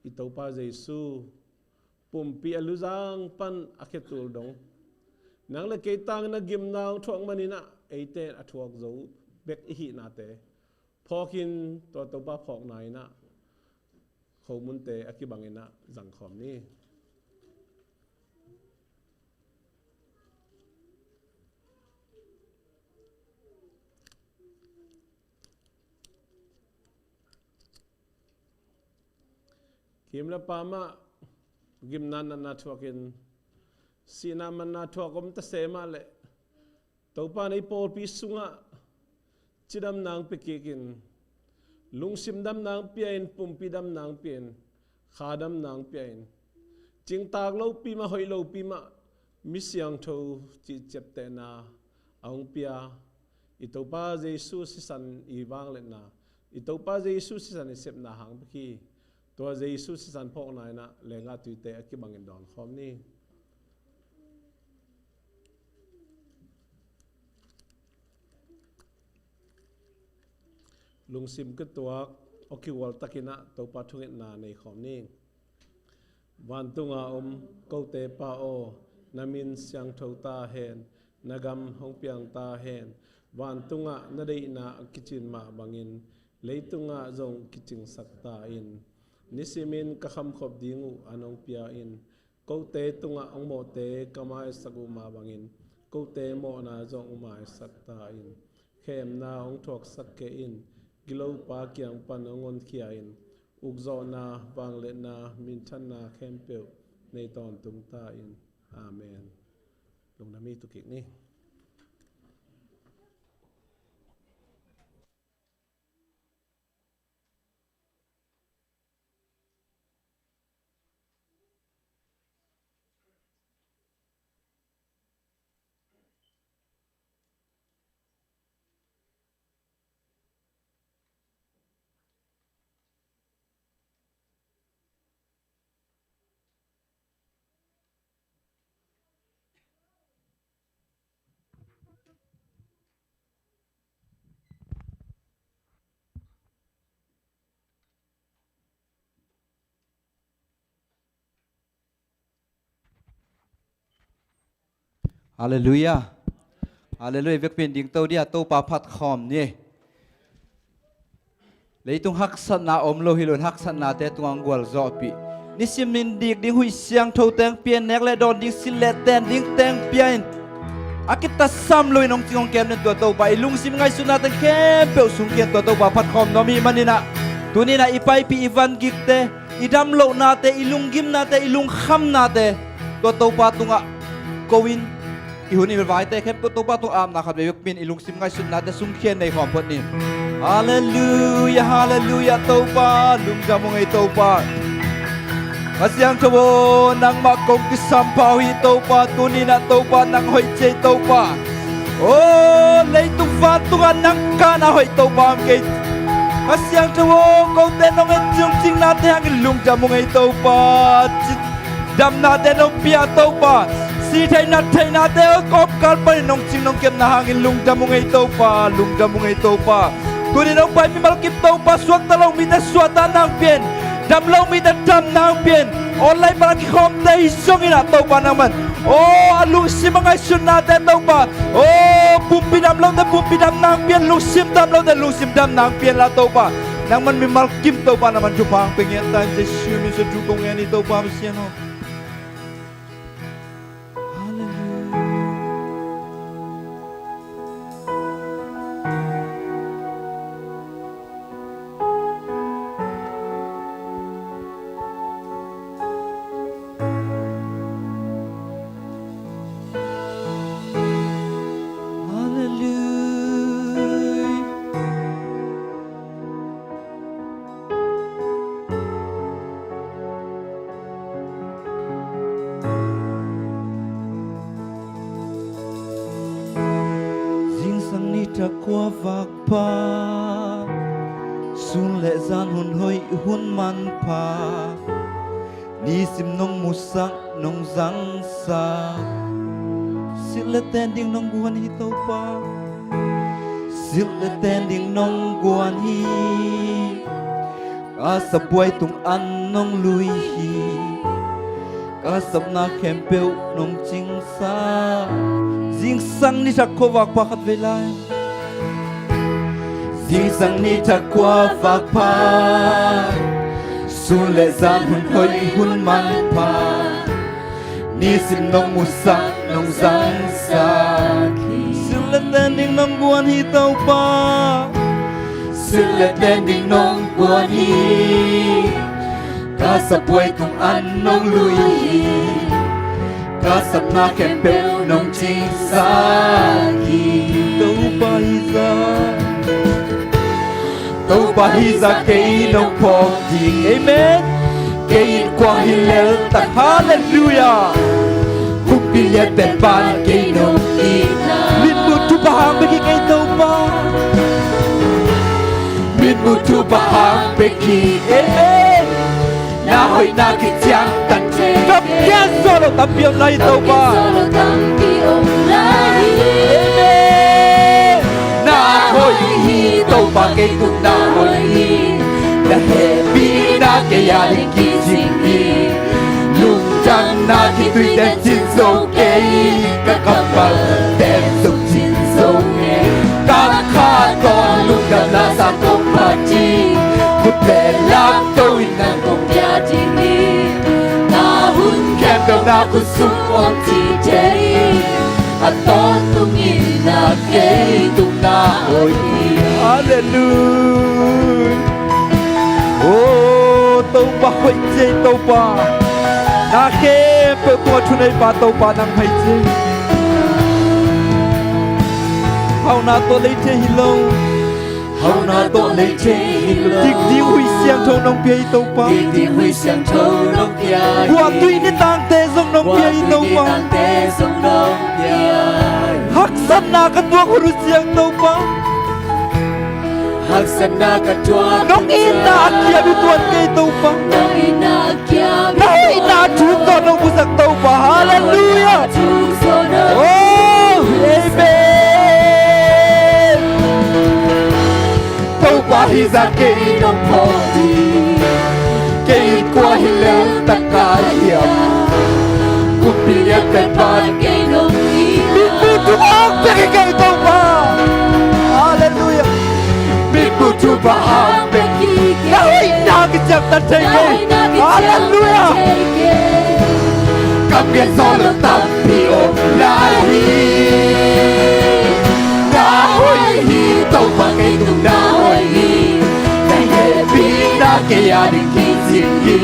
i Topa Jesu pumpi a luzang pan a khetul dong, nang le kei tangin a gimna hong thuak manin ah, eite in a thuak zo bek i hihnate phawkin, tua Topa phawkna in ah khomunte a kibangin ah zangkhawm ni. Kim le pam ah gimna natna thuakin, sihna manna thuak om ta se mah leh, Topa in ei pawlpi sungah cidamna hong pia kikin, lungsim damna hong pia-in, pumpi damna hong pia-in, kha damna hong pia-in, cingtak lopi mah, hoih lopi mah, mi siangtho cih ciaptehna a hong pia, i Topa Jesu sisan i vangliatna, i Topa Jesu sisan i sepna hang bek hi. Tua Jesu sisan phawkna in ah lenggah tuite a kibangin dawnkhawm ni. Lungsim kituak, aw kigual takin ah Topa thungetna neikhawm ni. Vantunga om kote Pa aw, na min siangtho ta hen, na gam hong piang ta hen. Vantungah na deihna a kicin mah bangin, leitungah zong kicingsak ta in. Nisimin ka khamkhop ding uh an hong pia in, kote tungah hong mawhte ka maisak uh mah bangin, kote mawhna zong hong maisak ta in. Khemna hong thuaksak kei in, gilopa kiang pan hong honkhia in, ukzawhna, vangliatna, minthanna khempeuh nei tawntung ta in. Amen. Lungdam hi, tu kik ni. Halleluiah. Halleluiah. Vekpi in dingto dia, Topa phat khawm ni. Leitung haksatna om lo hi lo in, haksatnate tungah hong gualzawhpih. Nisimin dik ding huih siangtho teng pia in, nek le dawn ding, silh le ten ding teng pia in, a kitasam lo in hong cing hong kem den tua Topa, i lungsim ngaihsutna teng khempeuh sungkian tua Topa phat khawm nuam hi manin ah, tuni in ah i paipih, i vangikte, i damlohnate, i lunggimnate, i lungkhamnate tua Topa tungah ko in, I hun i vaite khempeuh Topa tung apna khat vei bek pia in, i lungsim ngaihsutnate sungkhia nei khawm phot ni. Halleluia, halleluia, Topa lungdam ung ei Topa. Kha Siangtho aw, nangmah kong kisam pha uh hi Topa, tuni-in ah Topa nang hoih ci ei Topa. Aw, leitung vantungah nang ka-in ah hoih Topa om kei. Kha Siangtho aw, kote nong et ciang cingnate hangin lungdam ung ei Topa. Damnate nong pia Topa, si thei nat theinate kawmkal panin nong cing nong kepna hangin lungdam ung ei Topa, lungdam ung ei Topa. Tuni nong pai mimal kim Topa, suakta lo mite suahtakna hong pia in, dam lo mite damna hong pia in, online pan a kikhawmte hi zongin ah Topa nangman, aw, a lungsim a ngaihsutnate Topa, aw, pumpi dam lote pumpi damna hong pia in, lungsim dam lote lungsim damna hong pia in la Topa. Nangman mimal kim Topa nangman thupha hong pia ngiat ta in, Jesu min suang thu kong ngen hi Topa Pasian aw. Halleluia. Halleluia. Zingsang nitak kua vakpha, sun le zan hun hoih hun manpha, nisim nong musak nong zangsak. Silh le ten ding nong guan hi Topa, silh le ten ding nong guan hi. Ka sap buai tung an nong lui hi, ka sapna khempeuh nong cingsak. Zingsang nitak kua vakpha khat vei lai. Zingsang nitak kua vakpha, sun le zan hun hoih hun manpha, nisim nong musak nong zangsak hi. Silh le ten ding nong guan hi Topa, silh le ten ding nong guan hi. Ka sap buai tung an nong lui hi, ka sapna khempeuh nong cingsak hi. Topa hi zah, Topa hi zah kei nong phawk ding. Amen. Kei in kua hi lel tak. Halleluia. Kumpi lian pen pan kei nong it. Mitmuh thupha hang bek hi kei Topa. Mitmuh thupha hang bek hi. Amen. Na hoihna kiciangtan thei. Kam gen zo lo tampi om lai Topa. Amen. Na hoih hi Topa, kei tung na hoih hi. Na hehpihna kei a ding kicing hi. Lungdamna khitui ten cin zo kei. Ka kammal ten zong cin zo kei. Ka kha tawh lungdamna sang kong phat hi. Khut le lam to in nang kong pia ding hi. Na hun khempeuh na khut sung om ci thei. A tawntungin na kei tung na hoih hi. Halleluia. Oh, Topa hoih ci ei Topa. Na khempeuh tungah thuneipa Topa nang hoih ci ei. Hauhna tawh lei thei hi lo. Hauhna tawh lei thei hi lo. Dik ding Huih Siangtho nong pia hi Topa. Dik ding Huih Siangtho nong pia hi. Guahtui nitangte zong nong pia hi Topa. Guahtui nitangte zong nong pia hi. Haksatna ka tuak hun uh ciang Topa. Haksatna ka tuak hun uh ciang. Nong itna a kiam hi tuan kei Topa. Nong itna a kiam hi tuan. Na hoihna thu tawh nong pusak Topa. Halleluia. Thu tawh nong pusak. Oh, amen. Topa hi zah kei nong phawk ding. Kei in kua hi lel tak ka hiam. Kumpi lian pen pan kei nong it. Mitmuh thupha hang bek hi kei Topa. Halleluia. Mitmuh thupha hang bek hi kei. Na hoihna kiciangtan thei kei. Na hoihna kiciangtan thei kei. Halleluia. Kam gen zo lo tampi om lai hi. Na hoih hi Topa, kei tung na hoih hi. Na hehpihna kei a ding kicing hi.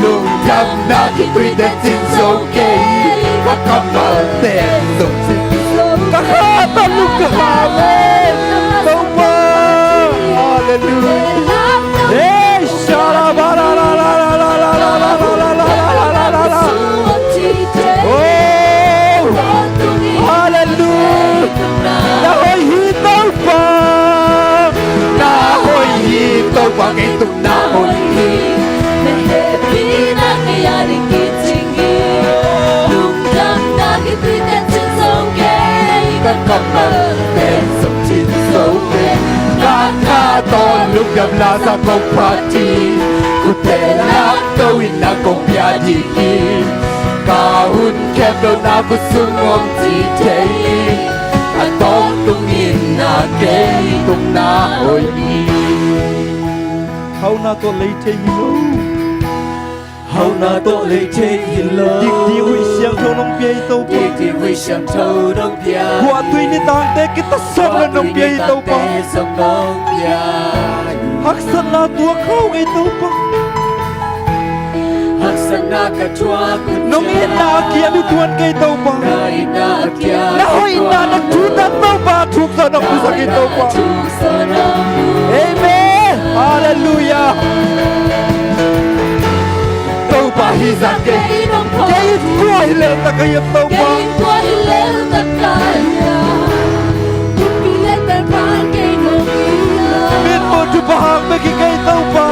Lungdamna khitui ten cin zo kei. ka kammalte zong cin zo. Ka kha tawh lungdam, amen. Topa, halleluia. Hey, shala ba la la la la la la la la la la la la la la. Oh, halleluia. Na hoih hi Topa. Na hoih hi Topa, kei tung na hoih hi. Na hehpihna kei a ding kicing hi. Lungdamna kituite cin zo kei. Ka kammalte zong cin zo kei. Ka kha tawh lungdamna sang kong phat hi. Khutte lamto in nang kong bia ding hi. Ka hun khempeuh na khutsung om ci thei hi. A tawntungin na kei tung na hoih hi. Hauhna tawh lei thei hi lo. Hauhna tawh lei thei hi lo. Dikdik huih siangtho nong pia hi Topa. Dikdik huih siangtho nong pia. Guahtui nitangte kitasam lo nong pia hi Topa. Haksatna tuak khau ngei Topa. Haksatna ka thuak hun nong itna a kiam i tuan kei Topa. Na itna a kiam. Na hoihna na thutan Topa, thuk zawh nong pusak hi Topa. Amen. Halleluia. Topa hi zah kei. Kei in kua hi lel tak ka hiam Topa. Kei in kua hi lel tak ka hiam. Mitmuh thupha hang bek hi kei Topa.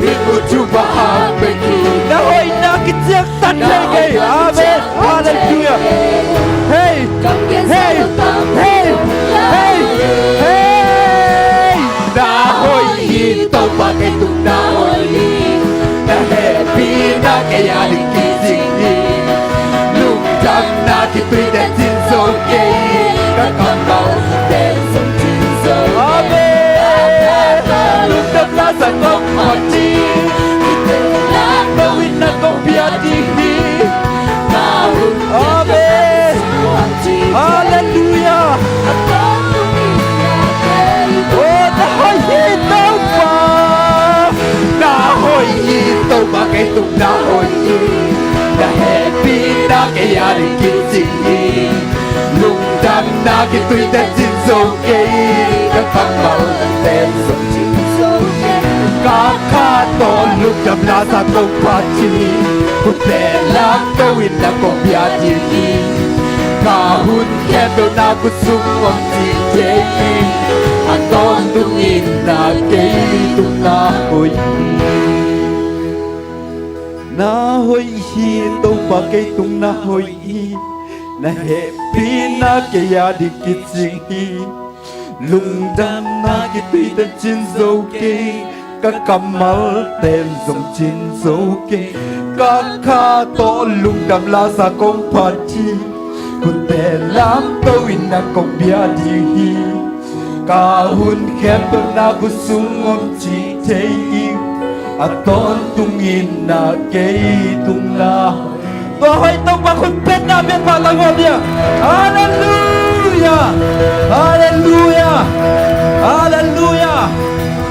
Mitmuh thupha hang bek hi. Na hoihna kiciangtan thei kei. Amen. Halleluia. Hey. Hey. Hey. Hey. Hey. Na hoih hi Topa, kei tung na hoih hi. Na hehpihna kei a ding kicing hi. Lungdamna kituite cin zo kei. Ka kammalte zong cin zo. Amen. Lungdamna sang kong phat hi. Khutte lamto in nang kong bia ding hi. Amen. Halleluia. Oh, na hoih hi Topa. Na hoih hi Topa, kei tung na hoih hi. Na hehpihna kei a ding kicing hi. Lungdamna kituite cin zo kei. Ka kammalte zong cin zo kei. Ka kha tawh lungdamna sang kong phat hi. Khutte lamto in nang kong bia ding hi. Ka hun khempeuh na khutsung om ci thei hi. A tawntungin na kei tung na hoih hi. Na hoih hi Topa, kei tung na hoih hi. Na hehpihna kei a ding kicing hi. Lungdamna kituite cin zo kei. Ka kammalte zong cin zo kei. Ka kha tawh lungdamna sang kong phat hi. Khutte lamto in nang kong bia ding hi. Ka hun khempeuh na khutsung om ci thei hi. A tawntungin na kei tung na. Tua hoih Topa khut petna biakpa tang om dia. Halleluia. Halleluia. Halleluia.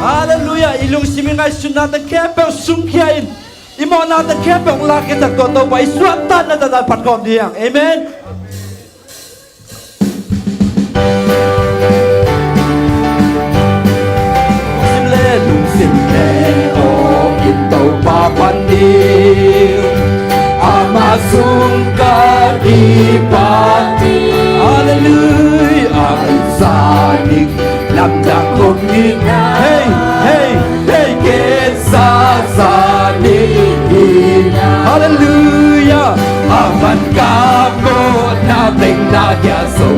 Halleluia. I lungsim i ngaihsutnate khempeuh sungkhia in, i mawhnate khempeuh lak in, tak tua Topa i suahtakna tawh phat kawm ding. Amen. Lungsim le lungsim le aw in Topa pan ding, ama sung ka kipan ding. Halleluia. Amen. Sa ding lamdang om ding. Hey, hey, hey, ken sa sa ding hi. Halleluia. Aman ka mawhna teng na kia zo.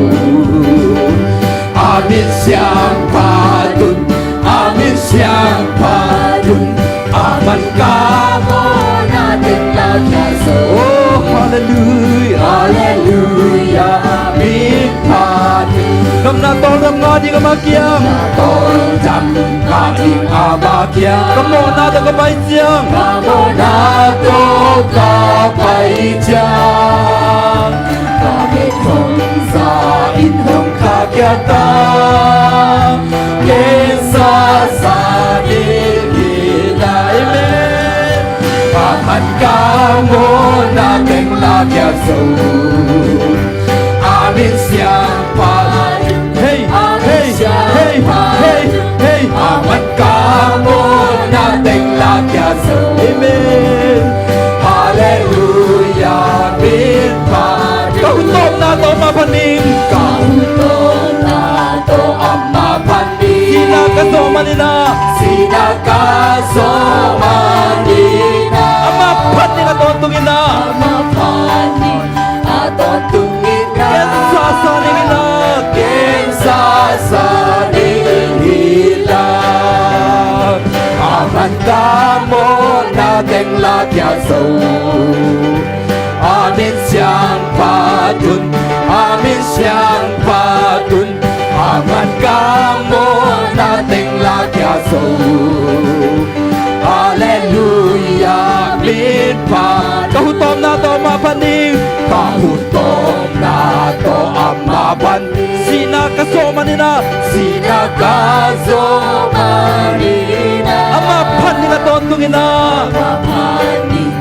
A mit siangtho un, a mit siangtho un. Aman ka mawhna teng na kia zo. Oh, halleluia. Halleluia. Mit pha ding. Nopna tawldam ngah ding ama kiang. Tawldam ngah ding ama kiang. Ka mawhna tawh ka pai ciang. Ka mawhna tawh ka pai ciang. Ka mit hong za in hong kha kia ta. Ken sa sa ding hi na. Amen. Aman ka mawhna te Kia zo. A min siangpa'n. Hei, hei, hei, hei, hei. A man ka mawhna teng la kia zo. Amen. Halleluia, min pha. Ka hun tawpna tawh maphan ning. Ka hun tawpna tawh a maphan ning. Sihna ka zawh manin ah. Sihna ka zawh manin ah. A maphan ning a tawntung in ah. A maphan ning a tawntung in ah. Gensa sa ning in ah. Gensa sa ning hi la. A man ka mawhna teng la kia zo. A min siangpa'n, a min siangpa'n, a man ka mawhna teng la kia zo. Halleluia, min pha. Ka hun tawpna tawh maphan ning. Ka hun tawpna tawh a maphan ning. Sihna ka zawh manin ah. Sihna ka zawh manin ah. A maphan ning a tawntung in ah. A maphan ning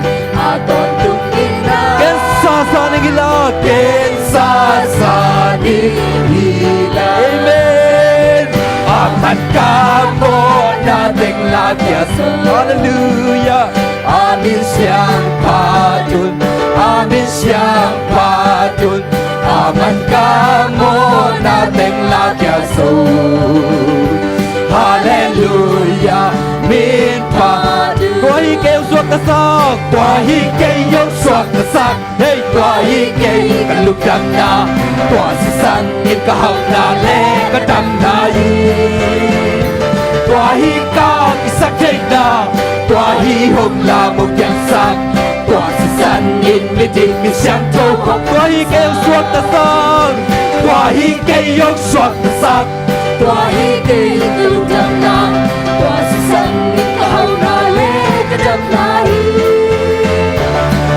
a tawntung in ah. Gensa sa ning hi la. Gensa sa ning hi la. Amen. A man ka mawhna teng la kia zo. Halleluia. A min siangpa'n, a min siangpa'n, a man ka mawhna teng la kia zo. Halleluia, min pha. Tua hi kei hong suaktasak. Tua hi kei hong suaktasak. Hei, tua hi kei ka lungdamna. Tua sisan in ka hauhna le ka damna hi. Tua hi ka kisaktheihna. Tua hi hong lam hong piangsak. Tua sisan in miding misiangtho hong. Tua hi kei hong suaktasak. Tua hi kei hong suaktasak. Tua hi kei ka lungdamna. Tua sisan in ka hauhna le ka damna hi.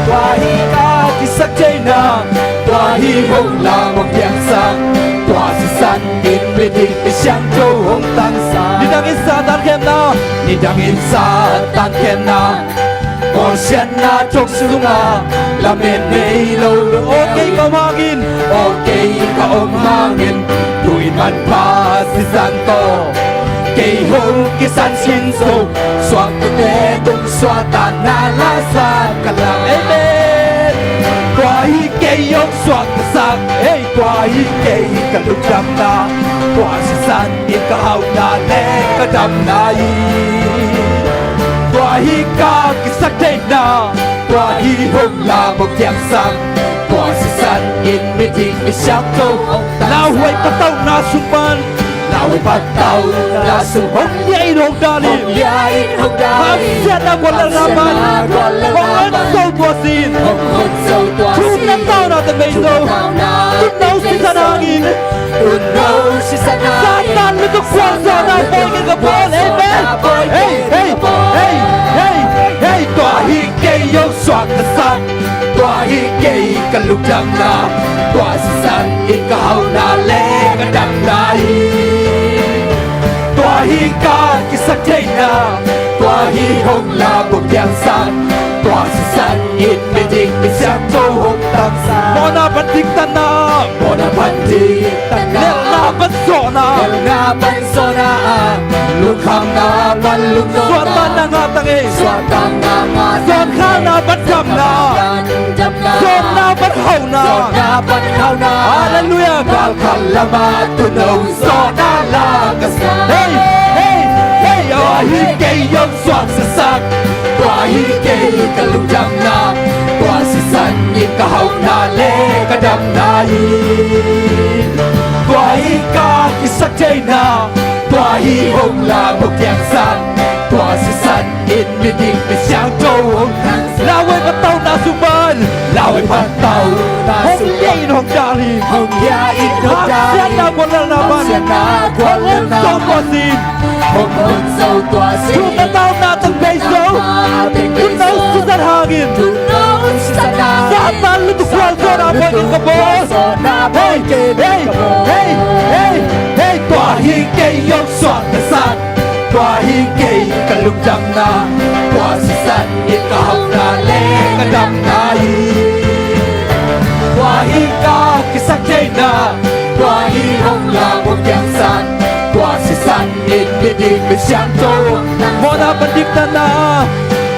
Tua hi ka kisaktheihna. Tua hi hong lam hong piangsak. Tua sisan in miding misiangtho hong tangsak. Nidangin Satan khemna. Nidangin Satan khemna. Bawlsiatna thong sungah lamen nei lo. Aw kei ka om hangin. Aw kei ka om hangin. Tu-in manpha sisan tawh kei hong kisan khin zo. Suaktate tung suahtakna la san ka lam. Amen. Tua hi kei hong suaktasak. Hei, tua hi kei ka lungdamna. Tua sisan in ka hauhna le ka damna hi. Tua hi ka kisaktheihna. Tua hi hong lam hong piangsak. Tua sisan in miding misiangtho hong tangsak. Lauhuai patauhna sung pan. Lauhuai patauhna sung hong liah in hong dal in. Hong liah in hong dal in. Hamsiatna guallelhna pan. Hamsiatna guallelhna pan. Hong hon zo tua sin. Hong hon zo tua sin. Thumna tauna teng bei zo. Thumna tauna teng bei zo. Tuuno sisan hangin. Tuuno sisan hangin. Satan lutuk gualzawhna bawl kei ka bawl. Amen. Hei, hei, hei, hei, hei. Tua hi kei hong suaktasak. Tua hi kei ka lungdamna. Tua sisan in ka hauhna le ka damna hi. Tua hi ka kisaktheihna. Tua hi hong lam hong piangsak. Tua sisan in miding misiangtho hong tangsak. Mawhna pan diktatna. Mawhna pan diktatna. Lelhna pan zawhna. Lelhna pan zawhna. Lungkhamna pan lungnopna. Suahtakna ngah ta ngei. Suahtakna ngah ta ngei. Zawnkhalna pan damna. Zawnkhalna pan damna. Zawhna pan hauhna. Zawhna pan hauhna. Halleluia. Galkhat lamah tuuno zawhna la ka sa. Hei, hei, hei, tua hi kei hong suaktasak. Tua hi kei ka lungdamna. Tua sisan in ka hauhna le ka damna hi. Tua hi ka kisaktheihna. Tua hi hong lam hong piangsak. Tua sisan in miding misiangtho hong tangsak. Lauhuai patauhna sung pan. Lauhuai patauhna sung pan. Hong liah in hong dal hi. Hong liah in hong dal hi. Hamsiatna guallelhna pan. Hamsiatna guallelhna pan. Hong hon zo tua sin. Hong hon zo tua sin. Thumna tauna teng bei zo. Tauna teng bei zo. Tuuno sisan hangin. Tuuno sisan hangin. Satan lutuk gualzawhna bawl kei ka bawl. Satan lutuk gualzawhna bawl kei ka bawl. Hei, hei, hei, hei. Tua hi kei hong suaktasak. Tua hi kei ka lungdamna. Tua sisan in ka hauhna le ka damna hi. Hih ka kisaktheihna, tua hih hong lam hong piangsak, tua sisan in miding misiangtho. Mawhna pan diktatna,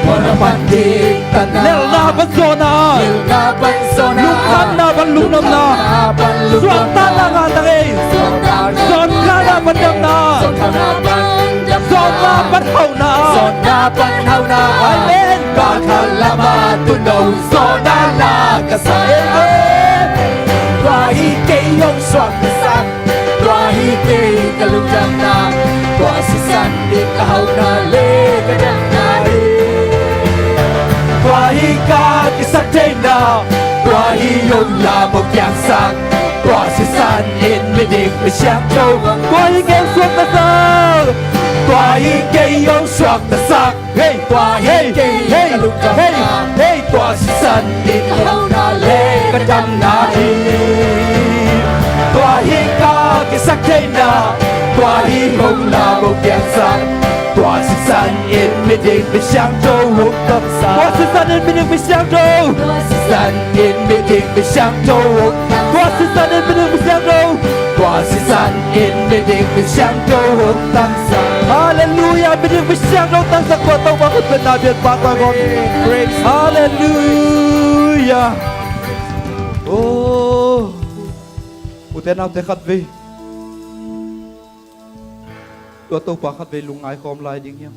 mawhna pan diktatna, lelhna pan zawhna, lelhna pan zawhna, lungkhamna pan lungkhamna, lungkhamna pan lungkhamna, suahtakna ngah ta ei, suahtakna, zawnkhalna pan damna, zawnkhalna pan damna, zawnkhalna pan hauhna, zawnkhalna pan hauhna. Amen. Ka khalam ah tuuno zawhna na ka sa. Amen. Tua hi kei hong suaktasak, tua hi kei ka lungdamna, tua sisan in ka hauhna le ka damna hi. Tua hi ka kisaktheihna, tua hi hong lam hong piangsak, tua sisan in miding misiangtho. Tua hi kei hong suaktasak, tua hi kei hong suaktasak. Hei, tua hi kei, hei, hei, hei, tua sisan in ka hauhna le ka damna hi. Tua hi ka kisaktheihna, tua hi hong lam hong piangsak, tua sisan in miding misiangtho hong tamsak. Tua sisan in miding misiangtho, tua sisan in miding misiangtho hong tamsak. Tua sisan in miding misiangtho, tua sisan in miding misiangtho hong tamsak. Halleluiah, miding misiangtho tangsak tua Topa khut bengna biakpa tawh kong. Halleluiah. Oh. Ute naute khatvei, tua Topa khatvei lungngai khawm lai ding hiam?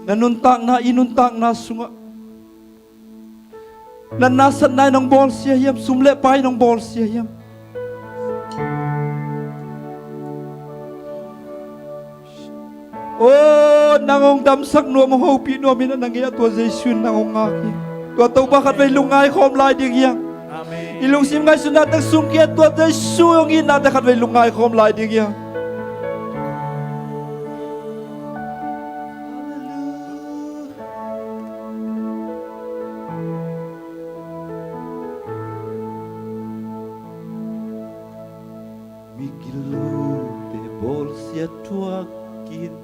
Na nuntakna, i nuntakna sungah natna satna in hong bawlsia hiam? Sum le pai in hong bawlsia hiam? Oh, nang hong damsak nuam, hong hopih nuam in a, nang i a, tua Jesu in nang hong ngak hi. Tua Topa khatvei lungngai khawm lai ding hiam? Amen. I lungsim ngaihsutna teng sung kiat tua Jesu hong itna teng khatvei lungngai khawm lai ding hiam? Mi kilute bawlsiat thuakin,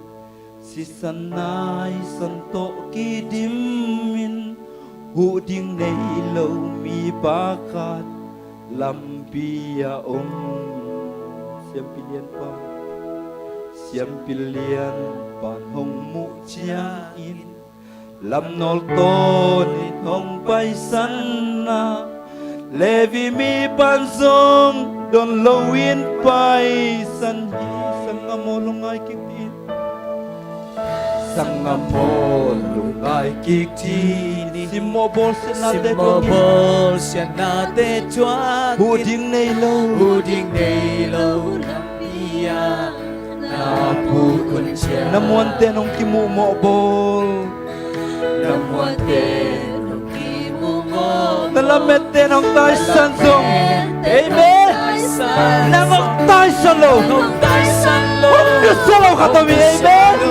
sisan naisan tawh kidimin, huh ding nei lo mipa khat lampi ah om. Siampi lianpa, siampi lianpa hong muh ciangin, lamnawl tawnin hong paisanna, Levi mipan zong don loin paisan hi. Sanggam aw, lungngai kik dih in. Sanggam aw, lungngai kik dih in. Simmawh bawlsiatnate, simmawh bawlsiatnate thuakin, huh ding nei lo, huh ding nei lo lampi ah na puk hun ciang, na muanten hong kimuh mawhbawl, na muanten hong kimuh mawhbawl, na lametten hong taisan zong. Amen. Nang hong taisan lo, hong nusia lo khat om hi. Amen.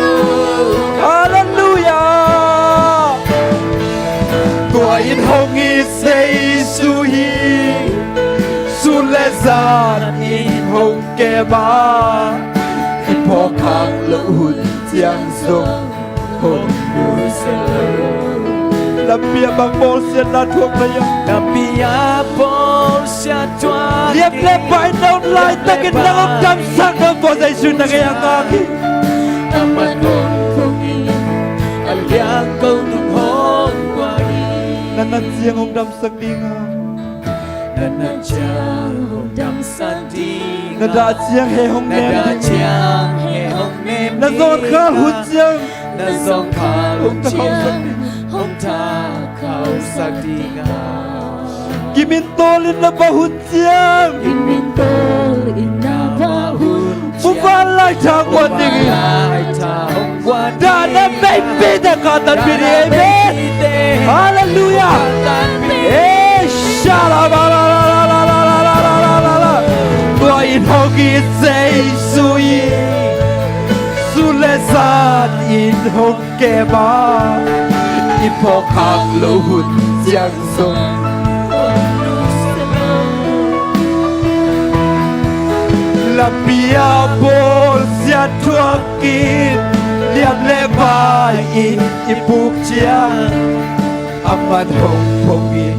Halleluiah. Tua in hong it Jesu hi. Sun le zan in hong kem a, i phawkkhak loh hun ciang zong hong nusia lo. Lampi ah bang bawlsiatna thuak na hiam? Lampi ah bawlsiat thuak. Liap le pai na om laitakin nang hong damsak na om, tua Jesu in na ngei a ngak hi. Amah hong thuk in, a liangko nung hong guan hi. Na nat ciang hong damsak ding a, na nat ciang hong damsak ding a, na dah ciang he hong nem ding a, na zawngkhal hun ciang, na zawngkhal hun ciang hong thakhauhsak ding a, gim in tawl in na vak hun ciang, gim in tawl in na vak hun ciang, muvanlai tha hong guan ding hi. Dahna meipite ka tanpih ding. Amen. Halleluiah. Ei, shala ba la la la. Tua in hong it Jesu hi. Sun le zan in hong kem a, i phawkkhak loh hun ciang zong. Lampi ah bawlsiat thuakin, liap le pai in i puk ciang, amah hong phawk in,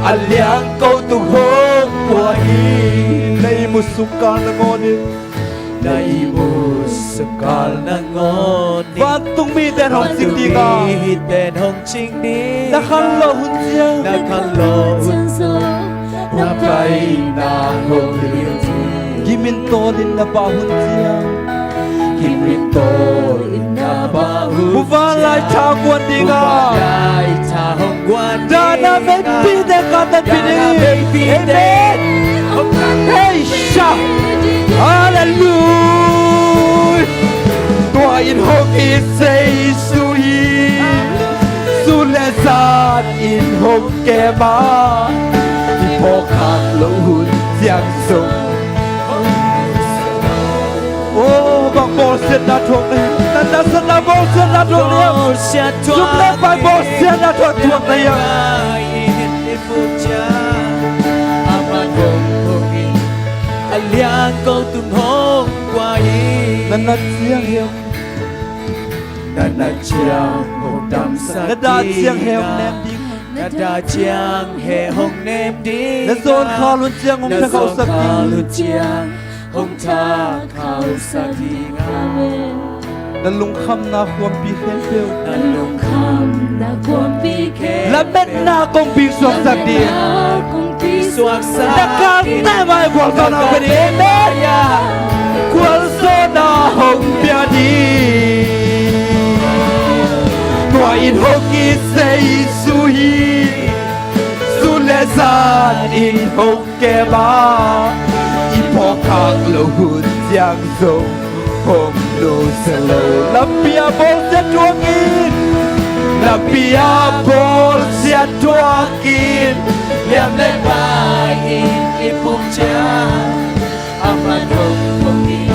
a liang ko tung hong pua hi. Na ihmu sung kal nangawn in, na ihmu sung kal nangawn in, vantung mite in hong cing ding a, vantung mite in hong cing ding a, na khanlawh hun ciang, na khanlawh hun ciang zong hong paina hong tung ding. Kimin tawl in na pah hun ciang, kimin tawl in na pah hun ciang, muvanlai tha hong guan ding a, muvanlai tha hong guan ding a, dahna meipite in hong kantanpih ding. Dahna meipite in hong kantanpih ding. Amen. Hei sha. Halleluiah. Tua in hong it Jesu hi. Sun le zan in hong kem a, i phawkkhak loh hun ciang zong. Oh, bang bawlsiatna thuak na hiam? Na nasepna bawlsiatna thuak na hiam? Bawlsiat thuak. Zum le pai bawlsiatna thuak, thuak na hiam? A liang ko tung hong pua hi. Na nat ciang heh hong, na nat ciang hong damsak ding a, na dah ciang heh hong nem ding a, na dah ciang heh hong nem ding a, na zawn khal hun ciang hong thakhauhsak ding a, na zawn khal hun ciang hong thakhauhsak ding a. Na lungkhamna khuampi khempeuh, na lungkhamna khuampi khempeuh, lametna kongpi suaksak ding, lametna kongpi suaksak ding, na galte mai-ah gualzawhna hong pia ding. Amen. Gualzawhna hong pia ding. Tua in hong it Jesu hi. Sun le zan in hong kem a, i phawkkhak loh hun ciang zong hong nusia lo. Lampi ah bawlsiat thuak in, lampi ah bawlsiat thuak in, liam le pai in i puk ciang, amah hong puk in,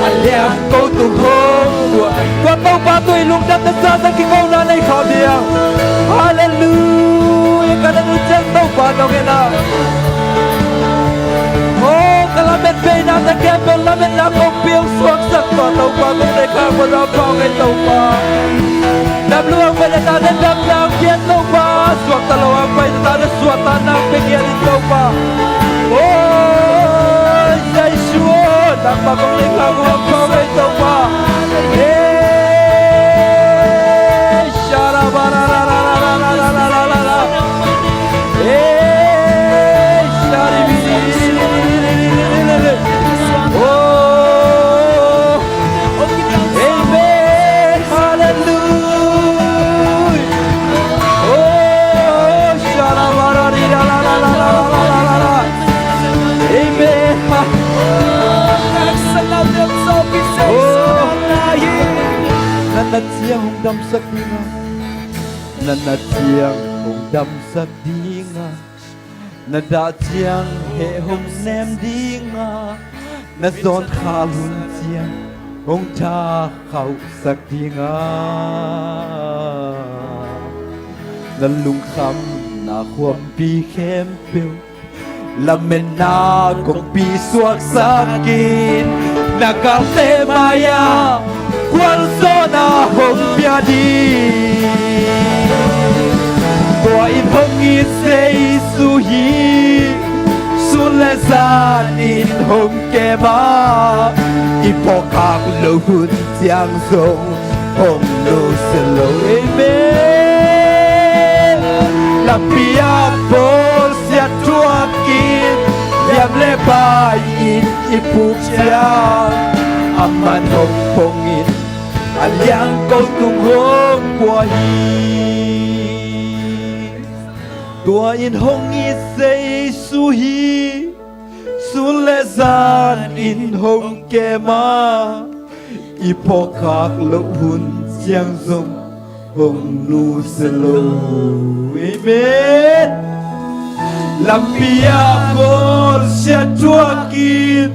a liang ko tung hong pua. Tua Topa tawh i lungdamna sa-in kikona nei khawm ding. Halleluiah. Ka na nung ciang Topa nong en a, oh, ka lamet peinate khempeuh lametna kongpi hong suaksak tua Topa tawh nei khawm, ka na pau ngei Topa. Dam lua hong paina tate damna hong pia Topa, suakta lo hong paina tate suahtakna hong pia ngei in Topa. Oh, Jesu, nangmah kong nei khawm, ka na pau ngei Topa. Hey, sharabara. Hey, sharibiri. Oh, amen. Halleluiah. Oh, sharabara. Amen. Oh, na nat ciang hong damsak ding a, na nat ciang hong damsak ding a, na dah ciang heh hong nem ding a, na zawn khal hun ciang hong thakhauhsak ding a, na lungkhamna khuampi khempeuh lametna kongpi suaksak in, na galte mai-ah gualzawhna hong pia ding. Tua in hong it Jesu hi. Sun le zan in hong kem a, i phawkkhak loh hun ciang zong hong nusia lo. Amen. Lampi ah bawlsiat thuak in, liam le pai in i puk ciang, amah hong puk in, a liang ko tung hong pua hi. Tua in hong it Jesu hi. Sun le zan in hong kem a, i phawkkhak loh hun ciang zong hong nusia lo. Amen. Lampi ah bawlsiat thuak in,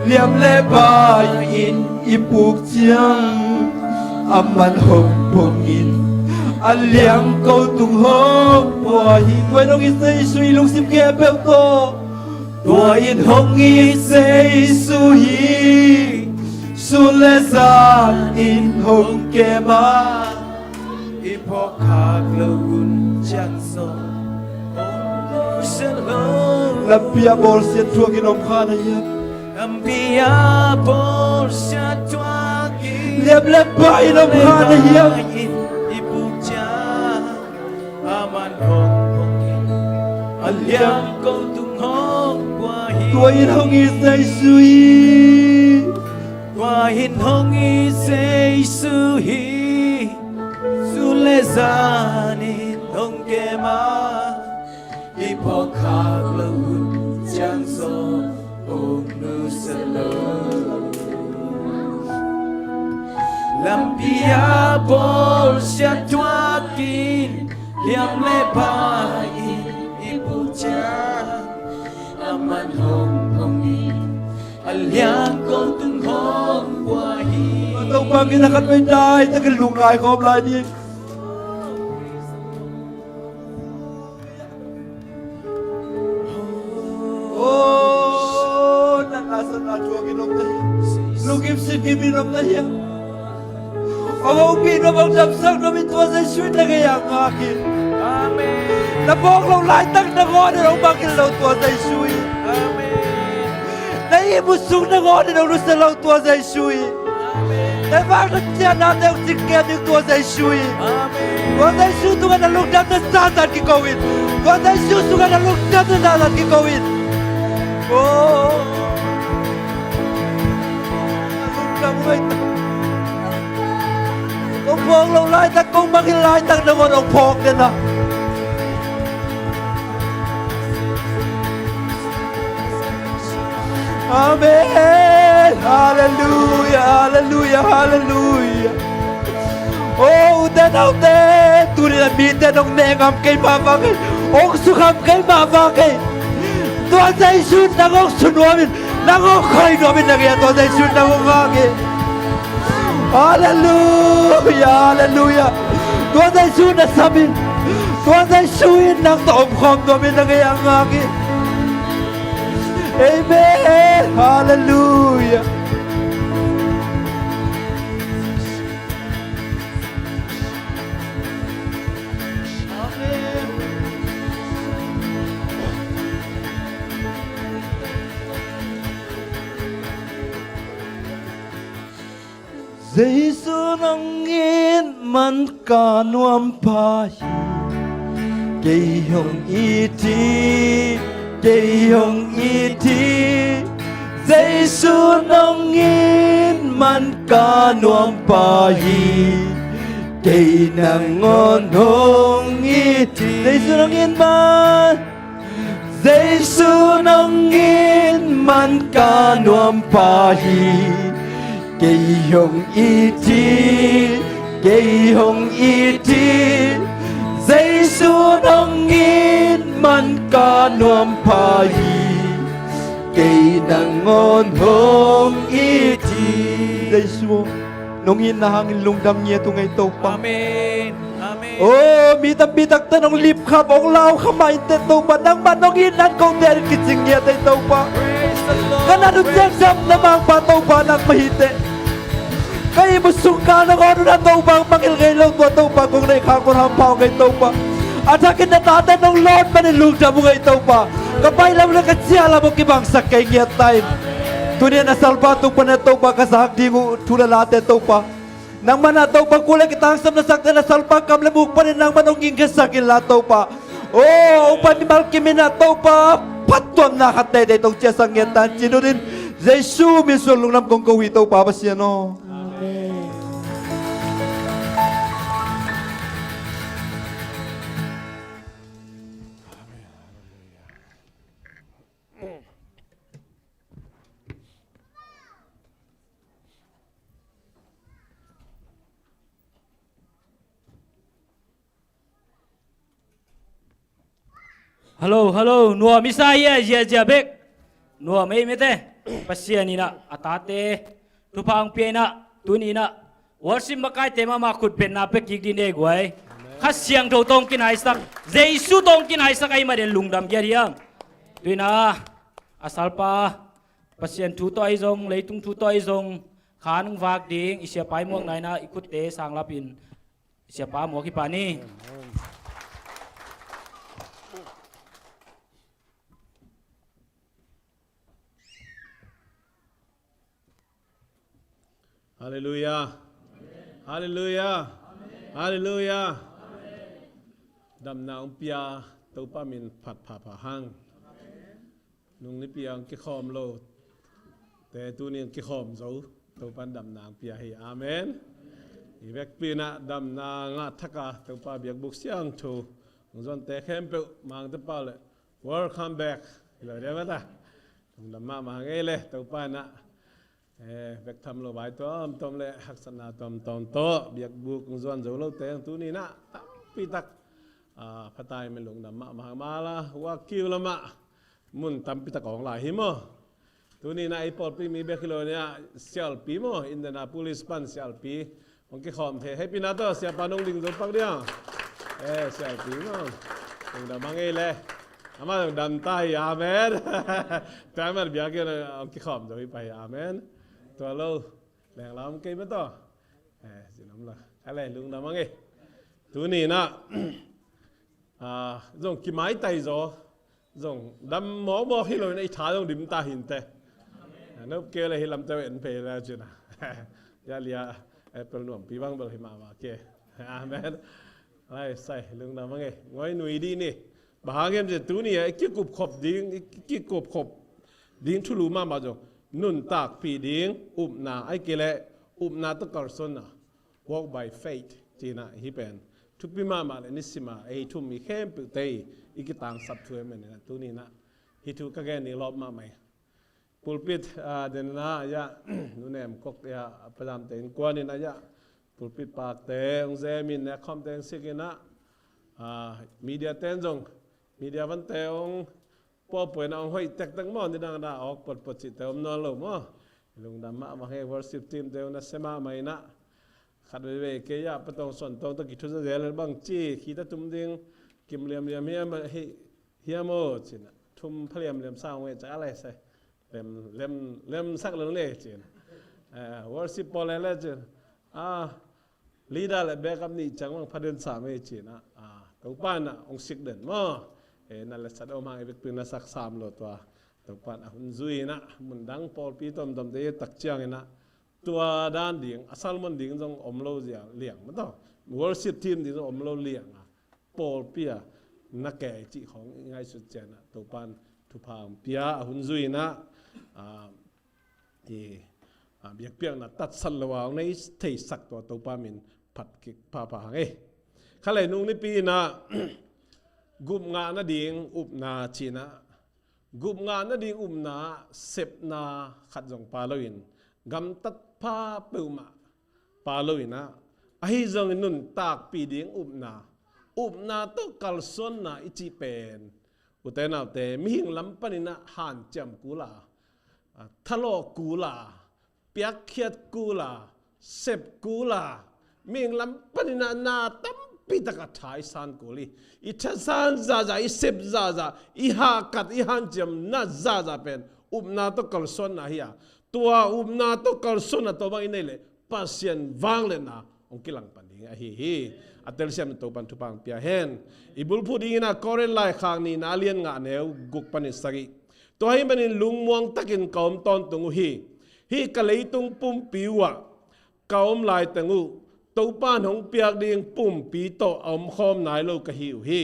liam le pai in i puk ciang, amah hong puk in, a liang ko tung hong pua hi. Tua in hong it Jesu hi, lungsim khempeuh tawh. Tua in hong it Jesu hi. Sun le zan in hong kem a, i phawkkhak loh hun ciang zong. Lampi ah bawlsiat thuakin om kha na hiam? Lampi ah bawlsiat thuakin liam le pai in om kha na hiam? Liam le pai in i buk ciang, aman hong hong in, a liang ko tung hong pua hi. Tua in hong it Jesu hi. Tua in hong it Jesu hi. Sun le zan in hong kem a, i phawk khak loh hun ciang zaw hong nusia lo. Lampi ah bawlsiat thuakin liam le pai in i buk ciang, aman hong hong in, a liang ko tung hong pua hi. Topa kiang ah khatvei dai takin lungngai khawm lai ni. Oh, na nasepna thuakin om na hiam? Lungkim singimin om na hiam? Hong ompih nuam, hong damsak nuam in tua Jesu in na gei ah ngak in. Amen. Na phawk loh laitak nangawn in hong mangngilh lo tua Jesu hi. Amen. Na ihmu sung nangawn in hong nusia lo tua Jesu hi. Amen. Na vak na cianate hong cingkem ding tua Jesu hi. Amen. Tua Jesu tungah na lungdamna zahzah kiko in. Tua Jesu tungah na lungdamna zahzah kiko in. Oh. Lungdam uh hi. Kong phawk loh laitak, kong mangngilh laitak nangawn hong phawk den ah. Amen. Halleluia, halleluia, halleluia. Oh, ute naute, tuni-in a mite nong neh ngam kei mah bang ei, hong sukham kei mah bang ei, tua Jesu in nang hong su nuam in, nang hong khoi nuam in, na gei ah tua Jesu in nang hong ngak hi. Halleluia, halleluia. Tua Jesu na sam in, tua Jesu in nang tawh omkhawm nuam in, na gei ah ngak hi. Amen. Halleluia. Amen. Jesu nong it man ka nuam pha hi. Kei hong it hi, kei hong it hi. Jesu nong it man ka nuam pha hi. Kei nangawn hong it hi. Jesu nong it man. Jesu nong it man ka nuam pha hi. Kei hong it hi, kei hong it hi. Jesu nong it man ka nuam pha hi. Kei nangawn hong it hi. Jesu aw, nong itna hangin lungdam ngiat ung ei Topa. Amen. Amen. Oh, mi tampi takte nong lipkham, hong laukham mah inteh Topa, nangmah nong itna in kote adingin kicing ngiat ei Topa. Praise the Lord. Ka nat uh ciang sam na mangpa Topa nangmah hi teh. Ka ihmu sung kal nangawn un a Topa mangngilh ngei lo tua Topa kong neih khak un hampha ung ei Topa. A thakin na tate nong lawn manin lungdam ung ei Topa. Ka pai lam le ka ciah lam uh kibangsak kei ngiat ta in. Tuni-in a salpa tung panin a Topa ka zak ding uh thu le late Topa, nangmah in a Topa kul le kitangsam na sakte na salpa kam le muk panin nangmah in hong gingkhiasak inla Topa. Oh, hong pai mimal kim in a Topa phattuamna khat teitei tawh hong ciahsak ngiat ta in ci-in ut in, Jesu min suang lungdam kong ko hi Topa Pasian aw. Amen. Hello, hello. Nuam i sa hia, ziazia bek? Nuam ei mete. Pasian in a tate thupha hong pia in a, tuni in a worship makaite mahmah khut bengna pia kik ding ei guai. Kha Siangtho tawh hong kinaisak, Jesu tawh hong kinaisak ahih manin lungdam kiat hiam? Tu in a, a salpa, Pasian thu tawh ahi zong, leitung thu tawh ahi zong, khan hong vak ding, i siapa i muakna in a, i khutte sanglap in, i siapa muak hi pah ni. Halleluiah. Halleluiah. Halleluiah. Damna hong pia Topa min phat phapha hang. Nung nipi a hong kikhawm lo te tuni hong kikhawm zo, Topa in damna hong pia hi. Amen. I vekpi in ah damna ngah thak a Topa biakbuk siangtho hong zuante khempeuh, Mangte pau le welcome back hi lo ding mah ta. Lungdam mahmah ngei le Topa in ah, eh, bek tham lo vai tuamtuam le haksatna tuamtuam tawh biakbuk hong zuan zo lote hong tuni in ah tampi tak, ah, phatai men lungdam mahmah hang. Mala, Wagyu lamah mun tampi tak a hong lai hi maw? Tuni in ah ei pawlpi mi bek hi lo in ah sialpi maw, Indianapolis pan sialpi hong kikhawm thei. Happy na tawh siapa nong ding zo pak dia. Eh, sialpi maw. Lungdam mahmah ngei le. Amah lungdam ta hi, amen. Tua amah biakinn hong kikhawm zo hi pah hi, amen. Tua lo leng lam kei mah tawh. Eh, sin om la. Kha le lungdam mahmah ngei. Tuni in ah, ah, zong kimaitai zaw. Zong dam mawkmawk hi lo in ah i tha zong dim ta hi inteh. Nop kei le hi lamte en phei le cin a. Ya lia, eh, pel nuampi bang bel hi mahmah kei. Amen. Lai sai, lungdam mahmah ngei. Ngoi nui dih ni. Bang hang hiam cih leh tuni a i kikupkhop ding, i kikupkhop ding thulu mahmah zong nuntakpih ding upna, ahih kei leh upna tawh kalsuanna, walk by faith cihna hi pen thupi mahmah le nisim a ei thu-um mi khempeuhte i kitangsap thu ahih manin ah tuni in ah hih thu ka gen ding lawp mahmah hi. Pulpit, ah, den in ah, ya, Nu Nem Kok, ya, a pazamte innkuan in ah, ya, pulpit pakte hong zem in, nekhawmte hong sik in ah, ah, media ten zong, media vante hong puapua in ah hong hoih tektek maw, nidang in ah awk potpot cihte om nawn lo maw. Lungdam mahmah hi, worship team te hong nasia mahmah in ah. Khat veivei kei ah patong suantong tawh kithuza zel bang ci, khit a tum ding kim liamliam hiam, hi, hiam aw cin ah. Thum pha liamliam sa hong e cak a lai sai. Lem, lem, lemsak lel ne cin. Eh, worship pawl le le cin. Ah, leader le backup nih ciang bang pha den sa mei cin ah. Ah, Topa in ah hong sik den maw. Eh, na le sat om hang i vekpi na sak sam lo tua. Topa in ah hun zui in ah, mun dang pawlpi tuamtuamte i tak ciangin ah tua dan ding, a sermon ding zong om lo zia liang mah tawh. Worship team ding zong om lo liang a, pawlpi a na kei cih khawng i ngaihsut ciang ah Topa in thupha hong pia a hun zui in ah, ah, i, ah, biakpiakna tatsat lo a hong nei theisak tua Topa min phat kik phapha hang ei. Kha le nung nipi in ah gup ngah nading upna cih in ah, gup ngah nading upna ah sepna khat zong pha lo in, gamtat pha peuhmah pha lo in ah, ahi zongin nuntakpih ding upna, upna tawh kalsuanna i cih pen, ute naute, mihing lam panin ah hanciam kul a, ah, thalawh kul a, piakkhiat kul a, sep kul a, mihing lam panin ah na tampi tak a tha i san kul hi. I thasan zahzah, i sep zahzah, i hahkat, i hanciamna zahzah pen upna tawh kalsuanna hi a, tua upna tawh kalsuanna tawh bang i nei leh Pasian vangliatna hong kilang pan ding ahi hi. A telsiam Topa in thupha hong pia hen. I bulphuh dingin ah Korin laikhak nihna a lian nga, neu guk panin sagih. Tua ahih manin lungmuang takin ka om tawntung uh hi. Hih ka leitung pumpi uh ah ka om laiteng uh Topa in hong piak ding pumpi tawh a omkhawm nai lo ka hi uh hi.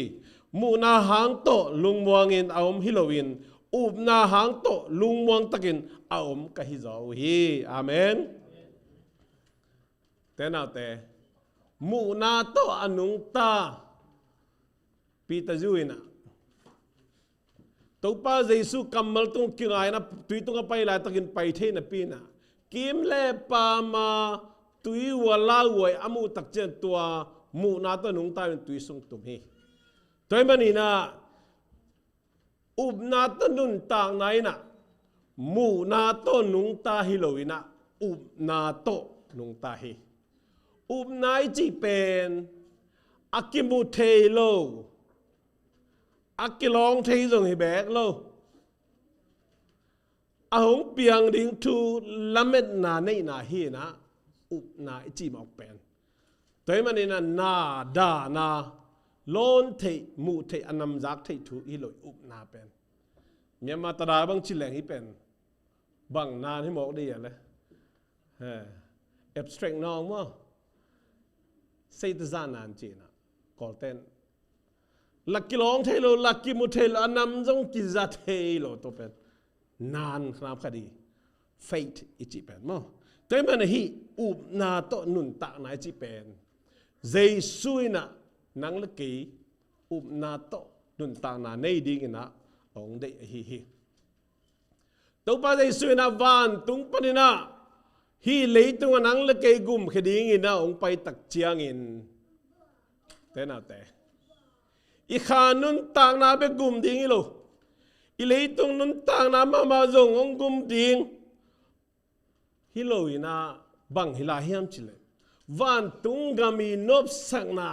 Muhna hang tawh lungmuangin a om hi loin, upna hang tawh lungmuang takin a om ka hi zaw uh hi. Amen. Te naute, muhna tawh a nungta Peter Zu in ah, Topa Jesu kammal tung kingai in ah, tui tung a pai laitakin pai thei napi in ah, kim le pam a tui uh a lauhuai a muh tak ciang tua muhna tawh nungta in tui sung tum hi. Tua ahih manin ah, upna tawh nuntakna in ah, muhna tawh nungta hi lo in ah, upna tawh nungta hi. Upna i cih pen a kimu thei lo, a kilawng thei zong hi beek lo, a hong piang ding thu lametna neihna hi in ah, upna i cih mawk pen. Tua ahih manin ah na, dahna, lawn theih, muh theih, a namzak theih thu hi lo, upna pen. Myanmar tada bang ci leng hih pen bang nan hi mawk dih a le. He. Abstract nong maw? Seita zah nan cihna. Kawlten. Lak kilawng thei lo, lak kimu thei lo, a nam zong kiza thei lo, tua pen. Nan khnap kha di. Faith i cih pen maw? Tua ahih manin hih upna tawh nuntakna i cih pen. Jesu in ah nang le kei upna tawh nuntakna nei dingin ah hong deih ahi hi. Topa Jesu in ah vantung panin ah hih leitungah nang le kei gumkhia dingin ah hong pai tak ciangin, te naute, i kha nuntakna bek gum ding hi lo. I leitung nuntakna mahmah zong hong gum ding hi lo in ah bang hi lai hiam cih leh, vantung gam i nopsakna,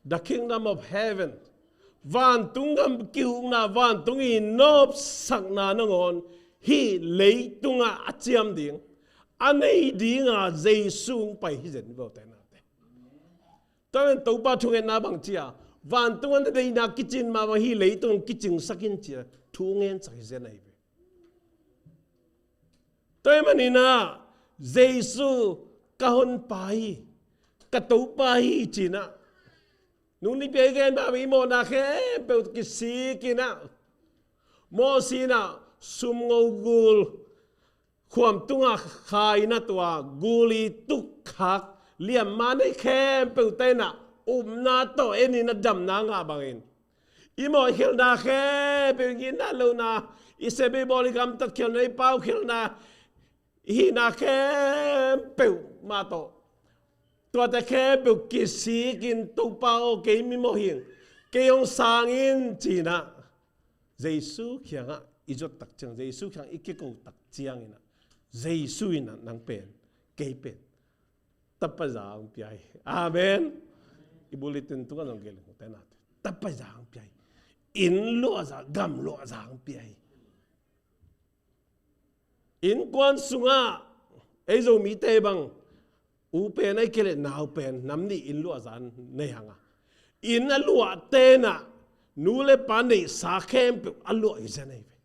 the kingdom of heaven, vantung gam kihukna, vantung i nopsakna nangawn hih leitungah a ciam ding, a nei dinga Jesu hong pai hi zen hi lo, te naute. Tua ahih manin Topa thungetna bang ci a, vantung a na deihna kicing mah bang hih leitung kicingsak in ci a, thungetsak hi zen ahi ve. Tua ahih manin ah Jesu ka honpa hi, ka Topa hi ci-in ah, nung nipi a i gen mah bang i mawhna khempeuh kisik in ah, Moses in ah sumngo gul khuam tungah khai in ah, tua gul i tukkhak liamma nei khempeuhte in ah upna tawh en in ah damna ngah bangin, i mawhkhelhna khempeuh, i ngitna lohna, i sep i bawl, i gamtat khelhna, i paukhelhna, i hihna khempeuh mah tawh, tuate khempeuh kisik in, Topa aw, kei mi mawh hi ing, kei hong sang in ci-in ah Jesu kiangah i zot tak ciang, Jesu kiang i kiko tak ciangin ah, Jesu in ah nang pen, kei pen, tapa za hong pia hi. Amen. I bulletin tungah zong gelh in, te naute, tapa za hong pia hi. Inn luahza, gam luahza hong pia hi. Innkuan sungah ei Zomite bang, u pen ahih kei leh nau pen nam nih inn luahza nei hang a, inn a luahte in ah nu le pa neihsa khempeuh a luah hi zen ahi ve.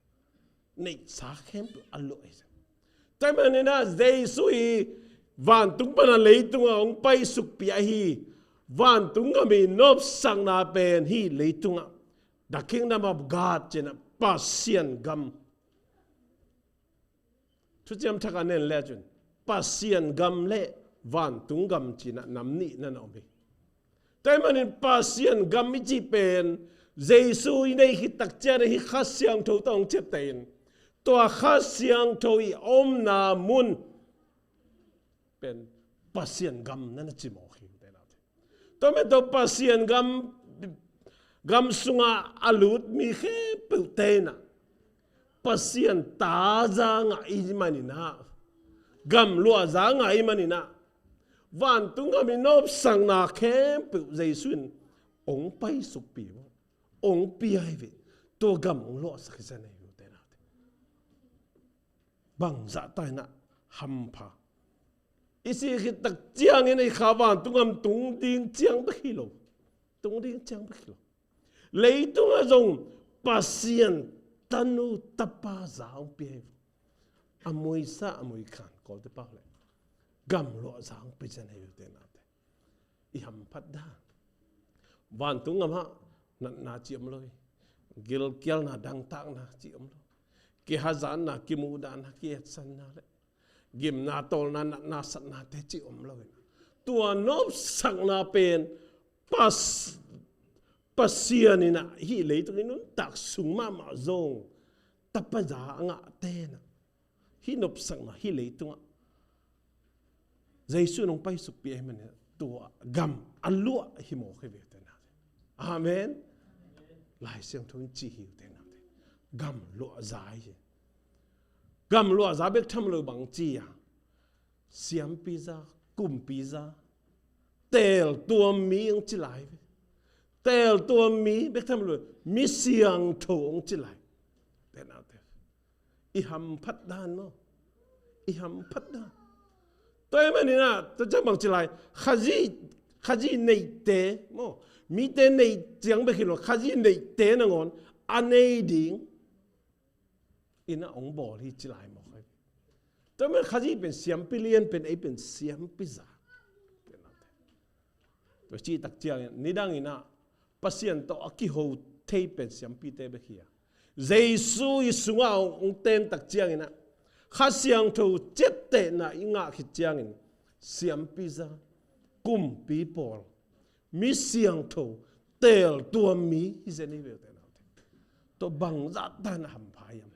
Neihsa khempeuh a luah hi zen. Tua ahih manin ah Jesu i vantung pan a leitungah hong paisukpih ahi vantung gam i nopsakna pen hih leitungah, the kingdom of God ci-in ah, Pasian gam. Thuciam Thak a nen le cun Pasian gam le vantung gam ci-in ah nam nih na na om hi. Tua ahih manin Pasian gam i cih pen Jesu i neih khit tak ciangin hih Kha Siangtho tawh hong ciapteh in, tua Kha Siangtho i omna mun pen Pasian gam na na ci mawk hi, te naute. Tua ahih manin tua Pasian gam, gam sungah a lut mi khempeuhte in ah Pasian ta za ngah i hih manin ah, gam luahza ngah i hih manin ah, vantung gam i nopsakna khempeuh Jesu in hong paisukpih, hong pia hi ve. Tua gam hong luahsak hi zen ahi ve, te naute. Bangzah ta in ah hampha. I sih khit tak ciangin i kha vantung gam tung ding ciang bek hi lo. Tung ding ciang bek hi lo. Leitungah zong Pasian tanu tapa za hong pia hi. A muisa, a muikhan, Kawlte pau leh gam luahza hong pia zen ahi ve, te naute. I hamphat dan. Vantung gam ah natna cih om lo hi. Gilkialna, dangtakna cih om lo. Kihazatna, kimuhdahna, kietsanna le gimna, tawlna, natna, satnate cih om lo hi. Tua nopsakna pen Pas-, Pasian in ah hih leitung i nuntak sung mahmah zong tapa za a ngahte in ah hih nopsakna hih leitungah Jesu in hong paisukpih ahih manin tua gam a luah hi mawk hi ve, te naute. Amen. Lai Siangtho in ci hi, te naute. Gam luahza hi. Gam luahza bek tham lo, bang ci a, siampi za, kumpi za, teeltuam mi hong ci lai ve. Teeltuam mi bek tham lo, mi siangtho hong ci lai, te naute. I hamphat dan maw? I hamphat dan. Tua ahih manin ah, tua ciang bang ci lai, Khazih, Khazih neihte maw, mite neih ciang bek hi lo, Khazih neihte nangawn a nei ding in ah hong bawl hi ci lai mawk hi. Tua man Khazih pen siampi lian pen, ei pen siampi za. Tua cih tak ciangin nidang in ah Pasian tawh a kiho thei pen siampite bek hi a, Jesu i sungah hong, hong ten tak ciangin ah Kha Siangtho ciaptehna i ngah khit ciangin siampi za, kumpi pawl, mi siangtho, teeltuam mi hi zen hi ve ute naute. Tua bangzah tan a hampha hiam?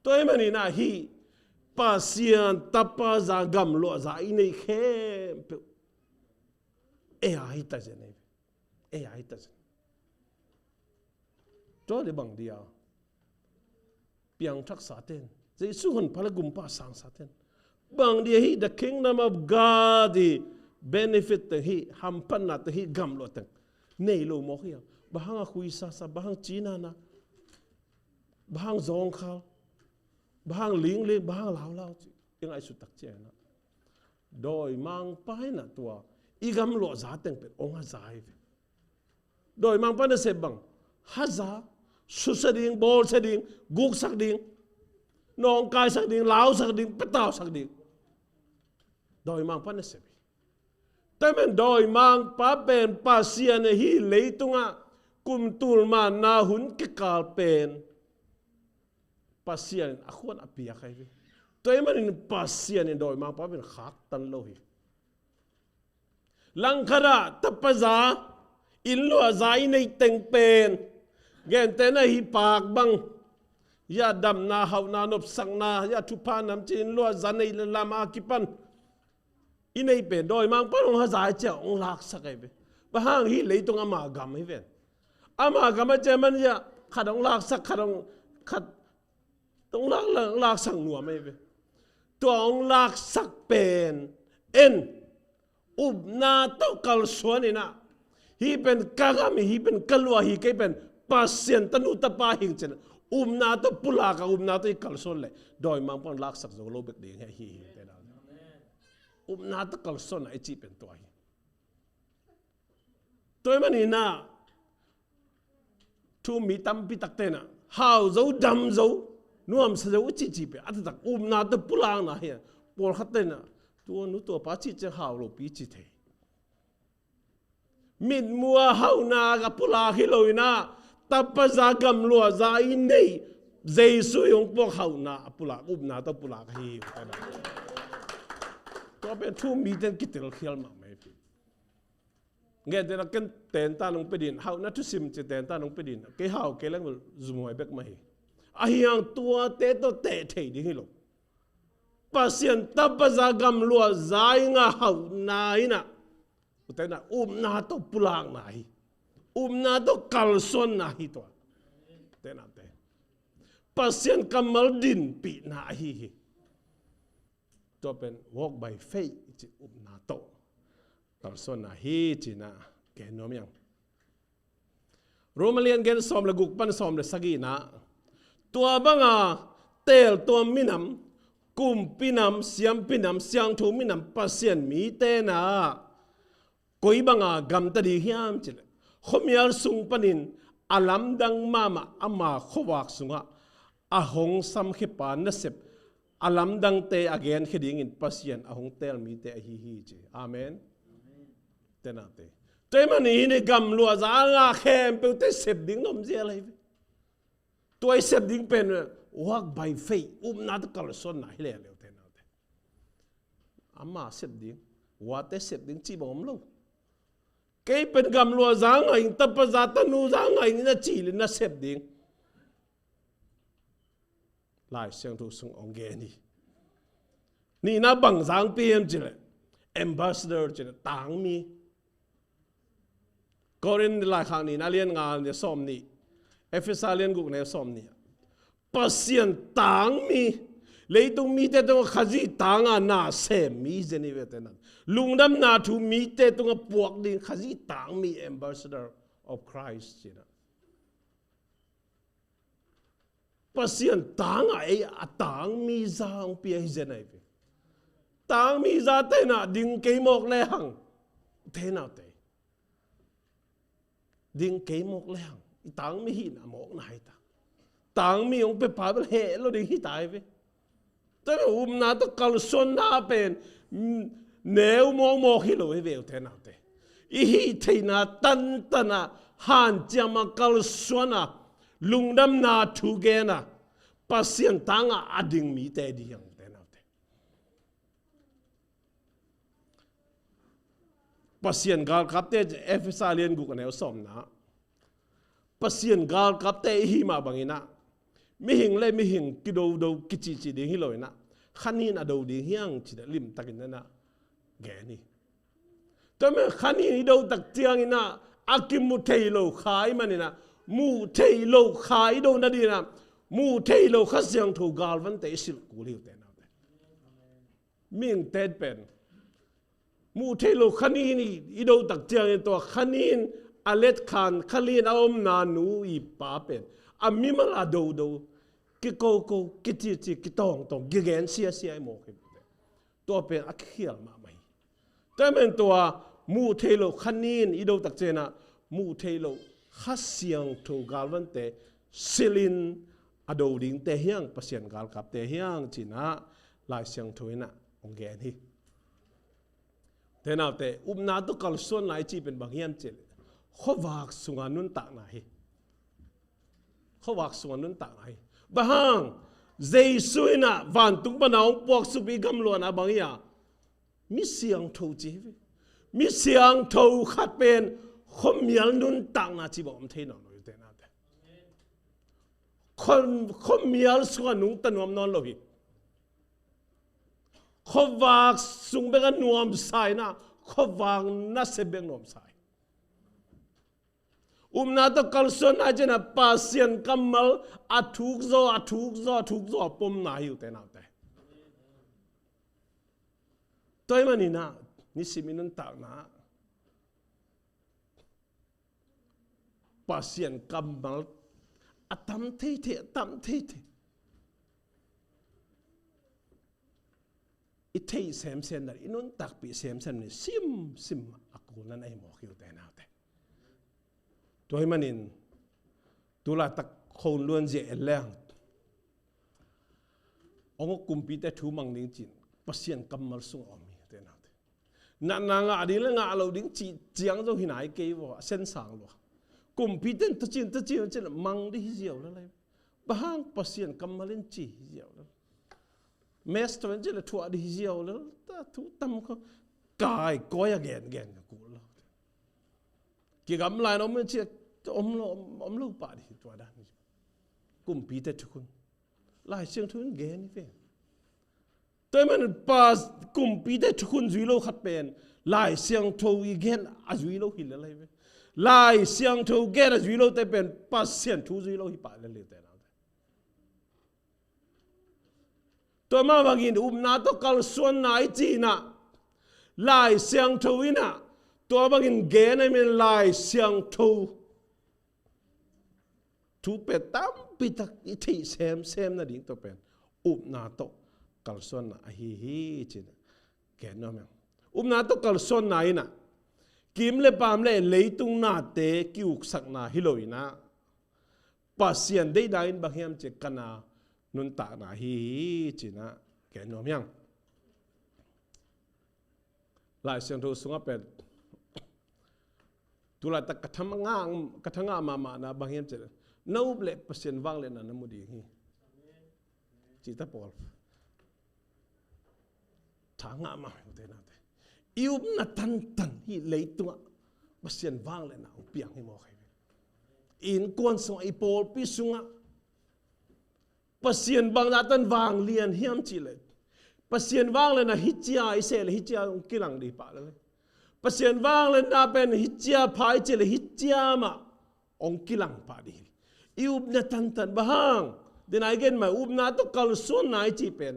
Tua ahih manin ah hih Pasian tapa za, gamluah za i neih khempeuh ei a hi ta zen hi ve. Ei a hi ta zen. Tua le bang dia piangthaksa ten, Jesu honpa le gumpa sangsa ten, bang dia hih the kingdom of God i benefit teng, hih hamphatna teng, hih gamluah teng nei lo mawk hiam? Bang hang a khuisasa, bang hang cinana, bang hang zawngkhal, bang hang lingling, bang hang laulau ci i ngaihsut tak ciangin ah dawimangpa in ah tua i gamluah za teng pen hong haza hi ve. Dawimangpa nasep bang? Haza, susia ding, bawlsia ding, guksak ding, nawngkaisak ding, lausak ding, patausak ding. Dawimangpa nasep hi. Tua ahih man dawimangpa pen Pasian in hih leitungah kum tul manna hun kikal pen Pasian in a khuan a piak ahi ve. Tua ahih manin Pasian in dawimangpa pen khaktan lo hi. Langkhat ah tapa za, innluah za i neih teng pen, gentehna hih paak bang, ya damna, hauhna, nopsakna, ya thupha nam ci, innluah za neih le lam a kipan i neih pen dawimangpa in hong haza hi ciang hong laksak ahi ve. Bang hang? Hih leitung ama gam hi ven. Ama gam a ciang man ya khat hong laksak, khat hong, khat hong lak, lak, laksak nuam ahi ve. Tua hong laksak pen en, upna tawh kalsuan in ah, hih pen ka gam hi, hih pen ka luah hi, kei pen Pasian tanu tapa hi ing ci-in ah upna tawh pulak a, upna tawh i kalsuan leh dawimangpa in laksak zo lo bek ding hi, hi, hi. Upna tawh kalsuanna i cih pen tua hi. Tua ahih manin ah thu-um mi tampi takte in ah hau zo, dam zo, nuamsa zo i cih, cih pen a taktak upna tawh pulakna hi a, pawlkhatte in ah tua nu tua pa cih ciang hau lopi ci thei. Mitmuh a hauhna a pulak hi lo in ah, tapa za, gamluah za i neih, Jesu i hong puak hauhna a pulak, upna tawh pulak hi. Tua pen thu-um mite in kitelkhial mahmah hi. Ngen tena ken tentan hong pia ding, hauhna thusim ci tentan hong pia ding, kei hau kei leng zumhuai bek mah hi. Ahi hang tuate tawh teh thei ding hi lo. Pasian tapa za, gamluah za i ngah hauhna in ah, ute in ah upna tawh pulakna hi. Upna tawh kalsuanna hi tua. Ute in ah te, Pasian kammal dinpihna ahi hi. Tua pen walk by faith i cih upna tawh kalsuanna hi ci-in ah gen nuam ing. Roma lian giat sawm le guk pan sawm le sagih in ah, tua banga teeltuam minam, kumpi nam, siampi nam, siangtho minam, Pasian mite in ah koi banga gamta ding hiam cih leh, khuamial sung panin a lamdang mahmah ama khuavak sungah a hong samkhia pa nasep, a lamdangte a genkhia dingin Pasian a hong teel mite ahi hi ci. Amen. Ute in ah te, tua ahih manin hih gamluah za a ngah khempeuhte sep ding na om zel ahi ve. Tua i sep ding pen walk by faith, upna tawh kalsuanna hi leuleu, ute in ah te. Ama sep ding, uate sep ding cih bang om lo. Kei pen gamluah za ngah ing, tapa za, tanu za ngah ing na cih leh na sep ding. Lai Siangtho sung hong gen hi. Nihna bang za hong pia hiam cih leh, ambassador cih leh tangmi. Korin laikhak nihna lian nga, neu sawm nih, Efesa lian guk, neu sawm nih. Pasian tangmi, leitung mite tungah Khazih tanga na sem mi zen hi ve, ute in ah. Lungdamna thu mite tungah puak ding Khazih tangmi, ambassador of Christ ci-in ah. Pasian tangah ei a tangmi za hong pia hi zen ahi ve. Tangmi zate in ah ding kei mawk lehang, ute in ah te, ding kei mawk lehang i tangmi hihna mawkna hi ta. Tangmi hong piapa bel heh lo ding hi ta hi ve. Tua upna tawh kalsuanna pen, mm, neu mawkmawk hi lo hi ve ute naute. I hih theihna tantan a hanciam a kalsuan a lungdamna thu gen a Pasian tangah a ding mite ding hi hang ute naute. Pasian galkapte, Efesa lian guk a neu sawmna. Pasian galkapte i hih mah bangin ah mihing le mihing kidodo kicihcih ding hi lo in ah khanin a do ding hi hang ci-in ah limtakin ah gen hi. Tua mah khanin i do tak ciangin ah a kimu thei lo kha ahih manin ah muh theih loh kha i do nadingin ah muh theih loh Kha Siangtho galvante i silh kul hi ute naute. Mihingte pen muh theih loh khanin i, i do tak ciangin tua khanin a letkhan khanin a omna nu i pa pen a mimal a dodo, kikoko, kicihcih, kitawngtawng, kigen siasia i mawk hi. Tua pen a kikhial mahmah hi. Tua ahih manin tua muh theih loh khanin i do tak ciangin ah muh theih loh Kha Siangtho galvante silhin a do dingte hi hang, Pasian galkapte hi hang ci-in ah Lai Siangtho in ah hong gen hi. Ute naute, upna tawh kalsuanna i cih pen bang hiam cih leh khuavak sunga nuntakna hi. Khuavak sunga nuntakna hi. Bang hang, Jesu in ah vantung pana hong puaksup i gamluahna bang hi a, mi siangtho ci hi. Mi siangtho khat pen khuamial nuntakna cih bang om thei nawn lo hi ute naute. Khua, khuamial sungah nungta nuam nawn lo hi. Khuavak sung bek a nuamsa in ah khuavak nasep bek nuamsa hi. Upna tawh kalsuanna i cih na Pasian kammal a thukzaw, a thukzaw, a thukzaw a pomna hi ute naute. Tua ahih manin ah nisim i nuntakna Pasian kammal a tam theithei, a tam theithei i theih semsem nading, i nuntakpih semsem nading simsim a kulna na hi mawk hi ute naute. Tua ahih manin tulaitak khonluanzia en leng, hong uk kumpite thu mang ding ci-in Pasian kammal sungah om hi ute naute. Natna ngah ding le ngah lo ding cih ciang zong hi nai kei vaw, a sensang lua. Kumpite in tua ci-in, tua ci-in, tua ci-in mang ding hi ziau lel lai. Bang hang, Pasian kammal in ci hi ziau lel. Master in ci le thuah ding hi ziau lel. Tua thu tam kha, kaikawi a gengen ka kul lo. Kigamla in om in ci, om lo, om lo pah ding hi tua dan hi. Kumpite thukhun Lai Siangtho in gen hi ve. Tua ahih manin Pasian kumpite thukhun zui lo khat pen Lai Siangtho i gen a zui lo hi lel hi ve. Lai Siangtho gen a zui lote pen Pasian thu zui lo hi pah lel hi ute naute. Tua mah bangin upna tawh kalsuanna i cih na Lai Siangtho in ah tua bangin gen ahih manin Lai Siangtho thu pen tampi tak i theih semsem nading tua pen upna tawh kalsuanna ahi hi ci-in ah gen nuam hi hang. Upna tawh kalsuanna in ah kim le paam le leitung nate kiuksakna hi lo in ah Pasian deihna in bang hiam cih leh kana nuntakna ahi hi ci-in ah gen nuam hi hang. Lai Siangtho sungah pen tulaitak ka tha ngah, ka tha ngah mahmahna bang hiam cih leh na up leh Pasian vangliatna na mu ding hi. Cihtak pawl tha ngah mah hi ute naute. I upna tantan hih leitungah Pasian vangliatna hong piang hi mawk hi. I innkuan sungah, i pawlpi sungah Pasian bangzah tan vanglian hiam cih leh Pasian vangliatna hih cia i seh leh hih cia hong kilang ding hi pah lel hi. Pasian vangliatna pen hih cia pha i cih leh hih cia mah hong kilang pah ding hi. I upna tantan bang hang, den a i gen mah upna tawh kalsuanna i cih pen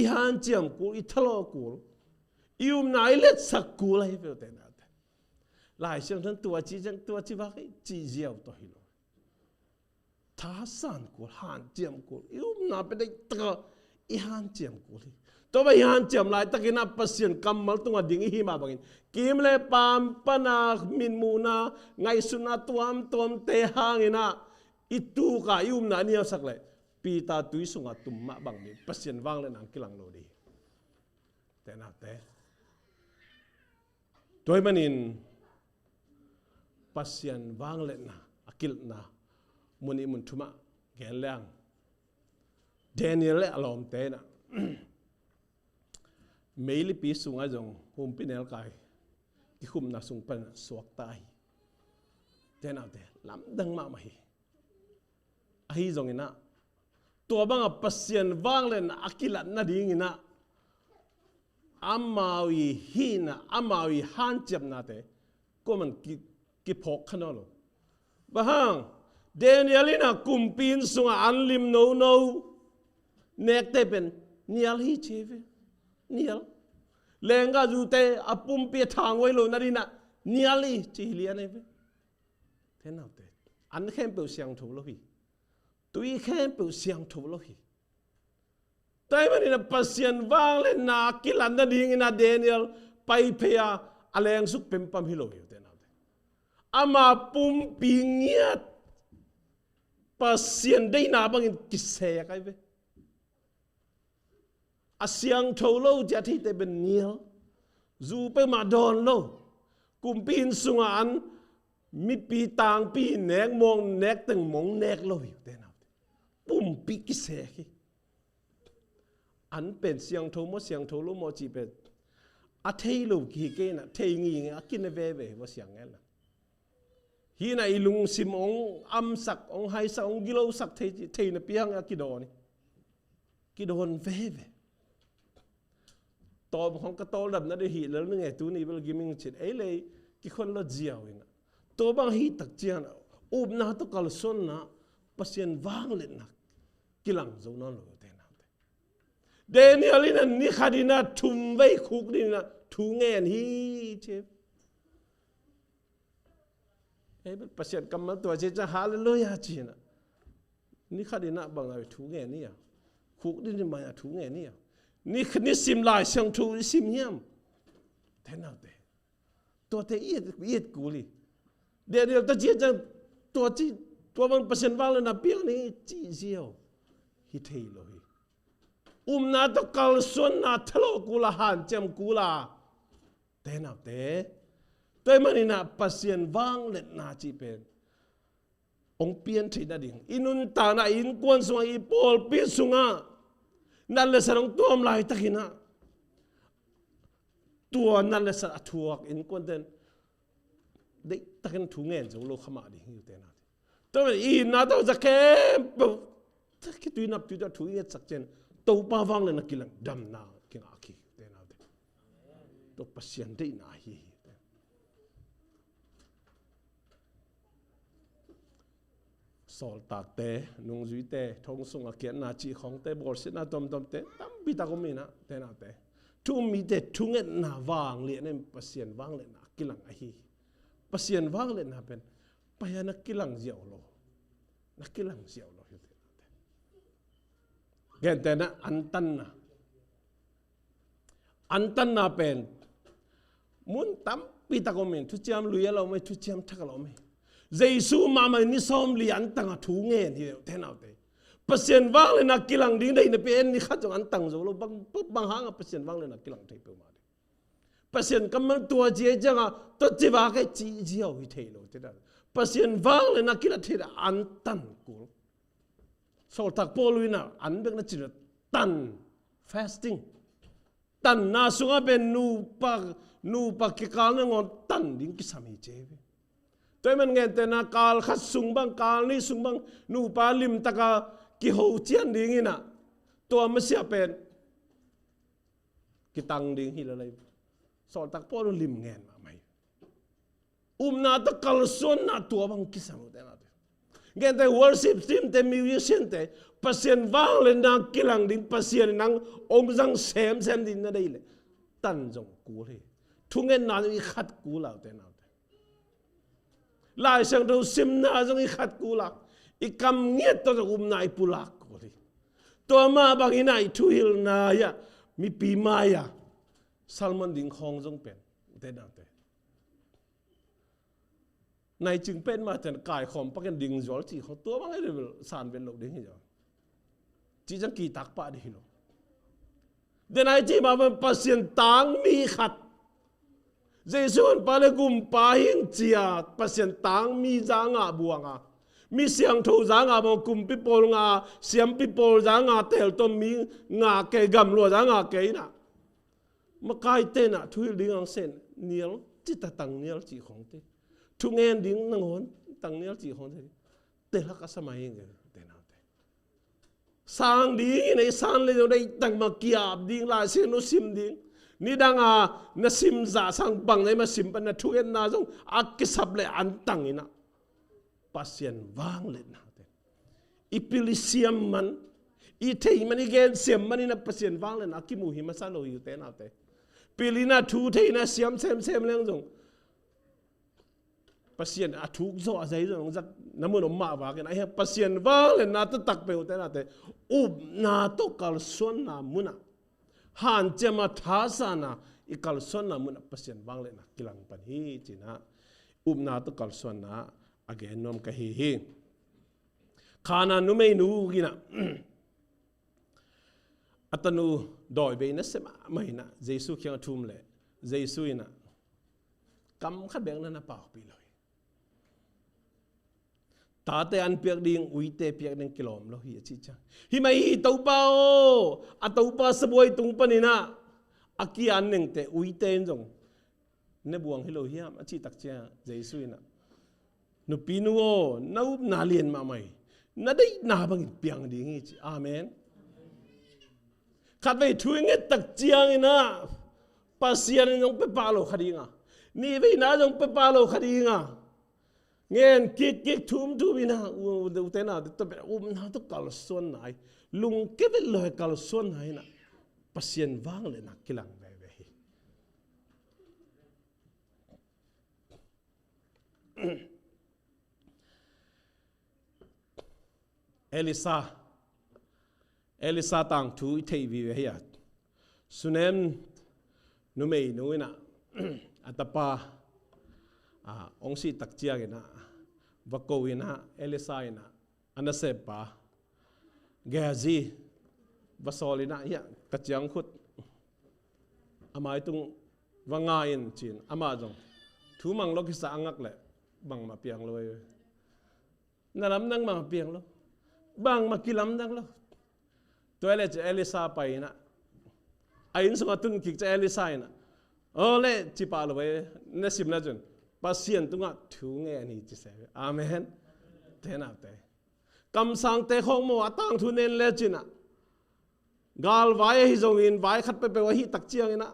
i hanciam kul, i thalawh kul, i upna i letsak kul ahi ve ute naute. Lai Siangtho in tua ci ciang, tua ci vak hi ci ziau tawh hi lo. Thasan kul, hanciam kul, i upna pen deih taka i hanciam kul hi. Tua bang i hanciam laitakin ah Pasian kammal tungah ding i hih mah bangin kim le paam pana mitmuhna, ngaihsutna tuamtuamte hangin ah i tuka i upna a nialsak leh Peter tui sungah tum mah bangin Pasian vangliatna kilang lo ding. Te naute, tua ahih manin Pasian vangliatna a kilatna mun nih mun thumah gen leng, Daniel le a lawmte in ah meilipi sungah zong humpinelkai kikhumna sung pan suakta hi. Te naute, lamdang mahmah hi. Ahi zongin ah tua banga Pasian vangliatna a kilat nadingin ah amau i hihna, amau i hanciamnate kuaman ki, kiphawk kha nawn lo. Bang hang, Daniel in ah kumpi inn sungah an lim nono nekte pen nial hi ci hi ve. Nial. Lenggahzute a pumpi a thanghuai lo nadingin ah nial hi ci hi lian hi ve. Te naute, an khempeuh siangtho lo hi. Tui khempeuh siangtho lo hi. Tua ahih manin ah Pasian vangliatna a kilat nadingin ah Daniel pai phei a, a lengsuk pempam hi lo hi, te naute. Ama pumpi ngiat Pasian deihna bangin kisek ahi ve. A siangtho lo ci a theite pen nial. Zu peuhmah dawn lo. Kumpi inn sungah an mipi tangpi nek mawng nek teng mawng nek lo hi, te naute. Pumpi kisek hi. An pen siangtho maw, siangtho lo maw cih pen a thei lo kihi kei in ah, thei ngingi a kine veve hi maw, siang ngen la. Hi in ah i lungsim hong amsak, hong haisak, hong gilosak thei, theihna piang a kidawn hi. Kidawn veve. Tawm khong ka tawldamna ding hi lel ning e, tuni bel giming cin ei lei kikhuan lo ziau in ah. Tua bang hi tak ciang ah upna tawh kalsuanna, Pasian vangliatna kilang zo nawn lo, te naute. Daniel in ah ni khat in ah thum vei khuk dingin ah thu ngen hi ci. Ei bel Pasian kammal tua ci ciang hallelujah ci in ah. Ni khat in ah bang a thu ngen hi a. Khuk dingin mai a thu ngen hi a. Ni, nisim Lai Siangtho i sim hiam? Te naute. Tuate i et, i et kul hi. Daniel ta ci ciang tua ci, tua bang Pasian vangliatna piang ni ci ziau hi thei lo hi. Upna tawh kalsuanna thalawh kul a, hanciam kul a, te naute. Tua ahih manin ah Pasian vangliatna cih pen hong pian theih nading, i nuntakna, i innkuan sungah, i pawlpi sungah nat le sat hong tuam laitakin ah tua nat le sat a thuak innkuante in deihtakin thu ngen zo lo kha mah ding hi, te naute. Tua i itna tawh za khempeuh khitui naptui tawh thu i ngetsak ciang Topa vangliatna kilang, damna kingah kik, te naute. Tua Pasian deihna ahi hi. Sawltakte, nungzuite, thong sungah kiatna cih khongte, bawlsiatna tuamtuamte tampi tak om in ah, te naute. Thu um mite thungetna vangliatna in Pasian vangliatna kilang ahi hi. Pasian vangliatna pen pai a na kilang ziau lo. Na kilang ziau lo hi, te naute. Gentehna, antanna. Antanna pen mun tampi tak om in, thuciam lui a la om hi, thuciam thak a la om hi. Jesu mahmah in ni sawmli antang a thu ngen hi, te naute. Pasian vangliatna kilang ding deihna pen ni khat zong antang zo lo, bang, bang hang a Pasian vangliatna kilang thei peuhmah ding. Pasian kammal tua ci a, i ciangah tua ci vak e ci ziau hi thei lo, te naute. Pasian vangliatna kilat thei a antan kul. Sawltak Paul in ah an bek na cih tan, fasting. Tanna sungah pen nupa, nupa kikal nangawn tan ding kisam hi ci hi. Tua ahih man gentehna kal khat sung bang, kal nih sung bang nupa limtaka kiho cian dingin ah tua masiah pen kitang ding hi lel hi. Sawltak Paul lim ngen mahmah hi. Upna tawh kalsuanna tua bang kisam lo, te naute. Gentehna worship team te, musician te, Pasian vangliatna kilang ding, Pasian in nang hong zang semsem ding na deih leh tan zong kul hi. Thungetna zong i khat kul a, te naute. Lai Siangtho simna zong i khat kul a, i kam ngiat tawh zong upna i pulak kul hi. Tua mah bangin ah i thuhilhna ah mipi mai-ah sermon ding khawng zong pen, te naute, naicing pen mah ten kaikhawm pakin ding zual cih khawng, tua bang hi leh bel san vet loh ding hi zaw. Cih ciang kitak pah dih hi lo. Denai cih mah bang Pasian tangmi khat, Jesu honpa le gumpa hing cia Pasian tangmi za ngah buang a, mi siangtho za ngah buang, kumpi pawl ngah, siampi pawl za ngah, teltom mi ngah kei, gamlua za ngah kei inah, makaite inah thuhilh ding ang sen nial cita tang nial cih khawngte, thungen ding nangawn tang nial cih khawngte, telak a sa mai ing e, tenaute. Sang ding inah i san le zong deih tang mah kiap ding, Lai Siangtho sim ding. Nidang a na sim zah sang bang na i mah sim pan na thungetna zong a kisap le an tang inah Pasian vangliatna te, i pil i siam man, i thei man, i gen siam man inah Pasian vangliatna a kimu hi masa lo hi, ute naute. Pil inah thu thei inah siam semsem leng zong Pasian a thuk zawh a zei zawh nong zak na mun om mah vakin, ahi hang Pasian vangliatna taktak peuh, ute naute, upna tawh kalsuanna munah, hanciam a thasana i kalsuanna munah Pasian vangliatna kilang pan hi cinah, upna tawh kalsuanna a gen nuam ka hi hi. Khan a numeinu inah a tanu dawi bei nasia mahmah inah Jesu kiang a thum leh Jesu inah kam khat bek na na paupih lo hi. Tate an piak ding, uite piak ding kilawm lo hi a cih ciang, hi mai hi Topa aw, a topa sabuai tung pan inah a ki-an nengte uite in zong ne buang hi lo hiam a cih tak ciang Jesu inah, nupinu aw, na upna lian mahmah hi, na deihna bangin piang ding hi ci. Amen. Khatvei thu i nget tak ciang inah Pasian in zong pia pah lo kha ding a, nihveina zong pia pah lo kha ding a, ngen kikkik thumthum inah, u, ute naute, tua pen upna tawh kalsuanna hi, lungkia vet lo hi kalsuanna hi inah Pasian vangliatna kilang veve hi. Elisa, Elisa tangthu i theih vive hi a, Sunem numeinu inah a tapa, a, hong sih tak ciang inah va ko inah Elisa inah a naseppa Gehazi va sawl inah, hiah ka ciangkhut a maitung va nga in ci-in, amah zong thu mang lo kisa a ngak leh bangmah piang lo e. Na lamdang bangmah piang lo, bangmah kilamdang lo. Tua leh ci Elisa pai inah, a inn sungah tun kik ci Elisa inah, aw leh ci pah lo e, na simna cun Pasian tungah thu ngen hi ci se. Amen. Tenaute, kamsangte khawng maw a tangthu nen le cinah, galvai ahi zongin vai khat peuhpeuh ahi tak ciang inah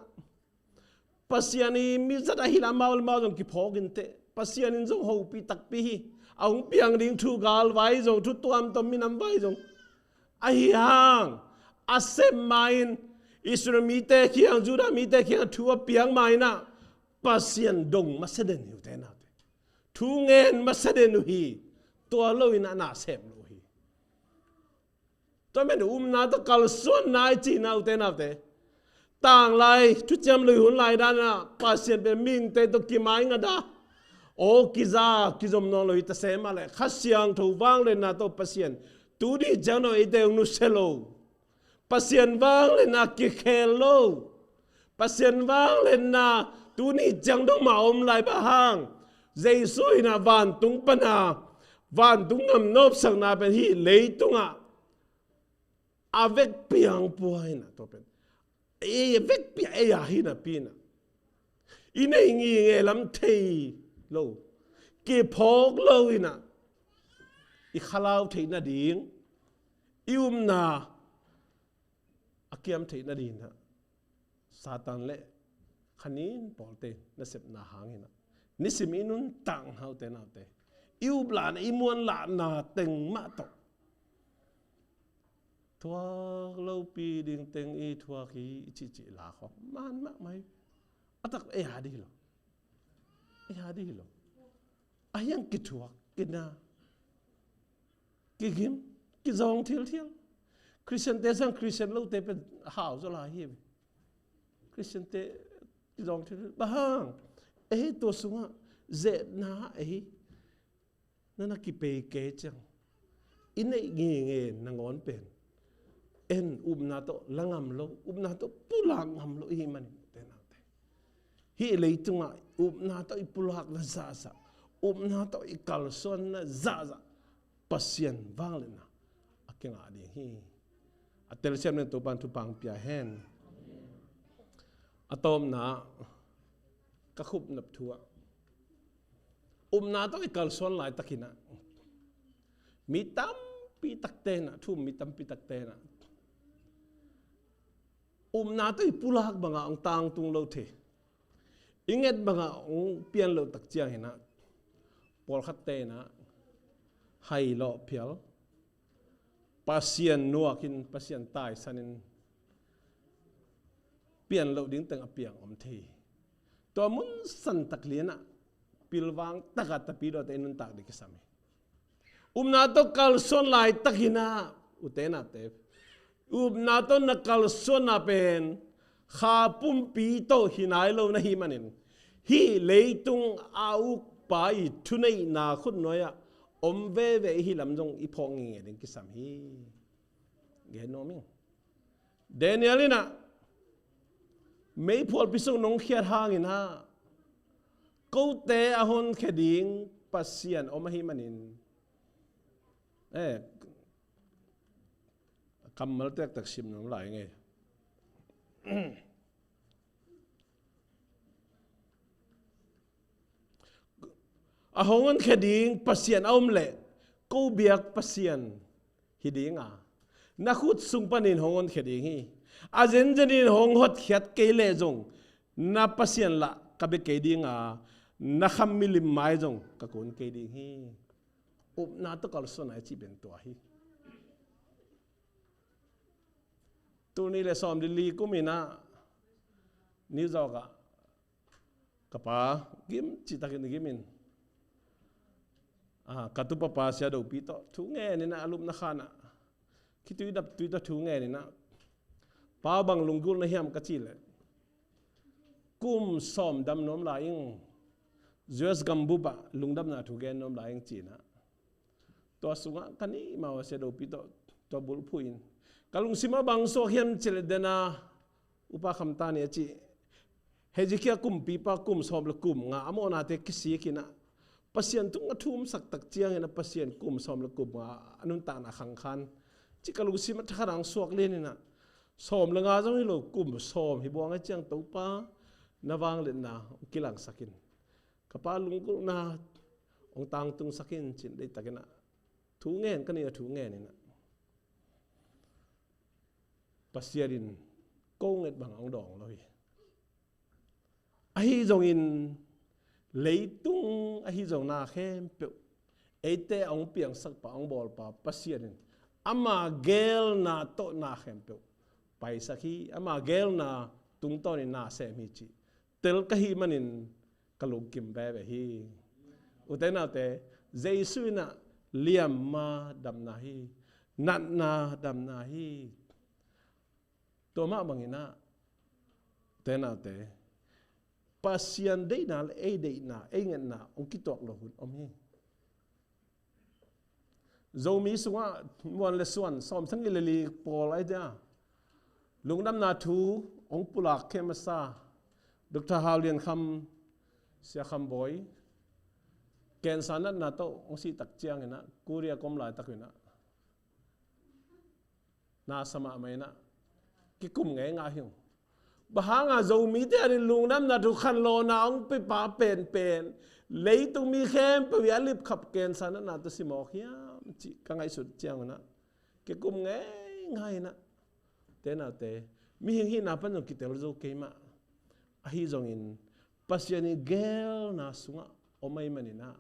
Pasian i mizat ahi lam mau le mau zong kiphawk inteh. Pasian in zong hopih takpi hi. A hong piang ding thu galvai zong, thu tuamtuam minam vai zong ahi hang, a sep ma-in Israel mite kiang, Judah mite kiang thu a piang ma-in ah Pasian dong masa den hi uh te naute. Thu ngen masa den uh hi. Tua lo-in a na sep lo hi. Tua men upna tawh kalsuanna i cihna uh te naute. Tanglai thuciam lui hun lai dan ah Pasian pen mihingte tawh kimaingat a, aw kiza kizom nawn lo hi ta se mah leh Kha Siangtho vangliatna tawh Pasian tuni ciang dong eite hong nusia lo. Pasian vangliatna kikhel lo. Pasian vangliatna tuni ciang dong mah om lai, bang hang Jesu in ah vantung pan a, vantung gam nopsakna pen hih leitungah a vekpi-in pua hi-in ah, tua pen ei a vekpi-a ei a hi napi-in ah, i neih ngitnget lam thei lo, kiphawk lo-in ah, i khalau theih nading, i upna a kiam theih nading ah Satan le khanin pawlte nasepna hangin ah nisim i nuntakna uh te naute, i uplahna, i muanlahna teng mah tawh thuak lopi ding teng i thuak hi, i cihcih la khawng man mahmah hi. A tak ei a dih hi lo. Ei a dih hi lo. A hiang kithuak, kina, kigim, kizawng thilthial. Khristiante sang Khristian lote pen hau zaw lai hi ve. Khristiante kizawng thilthial. Bang hang? Ei tua sungah zehna ei na na kipei kei ciang, i neih ngitnget nangawn pen en, upna tawh la ngam lo, upna tawh pulak ngam lo i hih manin, ute naute, hih leitungah upna tawh i pulakna zahzah, upna tawh i kalsuanna zahzah Pasian vangliatna a kingah ding hi. A telsiam ning Topa'n thupha pia hen. A tawpna, ka khupnop thu ah, upna tawh i kalsuan laitakin ah, mi tampi takte in ah, thu um mi tampi takte in ah, upna tawh i pulak bangah hong tangtung lo thei, i nget bangah hong pian loh tak ciangin ah, pawlkhatte in ah hai lawh phial, Pasian nuakin, Pasian taisanin, pian loh ding teng a piang om thei. Tua mun santak lian ah pilvang takah Tapidawte i nuntak ding kisam hi. Upna tawh kalsuan laitakin ah, ute naute, upna tawh na kalsuanna pen kha pumpi tawh hi nai lo na hih manin, hih leitung a ukpa i thuneihna khutnuai ah om veve i hih lam zong i phawk ngenge ding kisam hi. Gen nuam ing. Daniel in ah meiphualpi sung nong khiat hangin ah, kote a honkhia ding Pasian om ahih manin, eh, kammal tektek sim nuam lai ing ei. A hong honkhia ding Pasian a om leh, ko biak Pasian hi ding a, na khut sung panin hong honkhia ding hi. A zenzenin hong hotkhiat kei leh zong, na Pasian lah ka bia kei ding a, na kham milim mai zong ka kun kei ding hi. Upna tawh kalsuan a i cih pen tua hi. Tul nih le sawm li li kum in ah, New York ah ka pa gim cihtakin i gim in, ah, ka tupapa Sia Dopi tawh thu ngen in ah, a lupna khan ah khitui daptui tawh thu ngen in ah, "Pa, bang lunggulh na hiam?" ka cih leh, "Kum sawm dam nuam lai ing, U S gambup ah lungdamna thu gen nuam lai ing," ci in ah, tua sungah ka nih mah uh a, Sia Dopi tawh tua bulphuh in ka lungsim ah bang suak hiam cih leh, dena Upa Kham Ta Ni a cih Hezekiah kumpipa kum sawm le kum nga a mawhnate kisik in ah, Pasian tungah thu umsak tak ciangin ah, Pasian kum sawm le kum nga a nuntakna khangkhan cih ka lungsim ah thakhat ah hong suak lian in ah, sawm le nga zong hi lo, kum sawm hi buang a, ciang Topa na vangliatna hong kilangsak in, ka pa lunggulhna hong tangtungsak in, ci in deihtakin ah thu ngen, ka nih ah thu ngen in ah, Pasian in ko nget bang hong dawng lo hi. Ahi zongin, leitung ahi zong na khempeuh eite a hong piangsak pa, a hong bawl pa Pasian in ama geelna tawh na khempeuh paisak hi. Ama geelna tungtawnin na sem hi cih tel ka hih manin ka lungkim veve hi. Ute naute, Jesu in ah liamma damna hi, natna damna hi. Tua mah bangin ah, ute naute, Pasian deihna le ei deihna, ei ngetna hong kituak lo hun om hi. Zomi sungah muan le suan sawmsagih le li pawl ahi dia, lungdamna thu hong pulak khem masa Doctor Hau Lian Kham, Sia Kham Bawi, cancer natna tawh hong sih tak ciangin ah, Korea ka om laitak in ah, na sa mahmah in ah, kikum ngeingai hi ung. Bang hanga Zomite adingin lungdamna thu khanlawhna hong pipa penpen, leitung mi khempeuh i a lipkhap cancer natna tawh si mawk hiam cih ka ngaihsut ciangun ah, kikum ngeingai in ah, ute naute, mihing hihna pan zong kitel zo kei mah. Ahi zongin, Pasian i geelna sungah om ahih manin ah,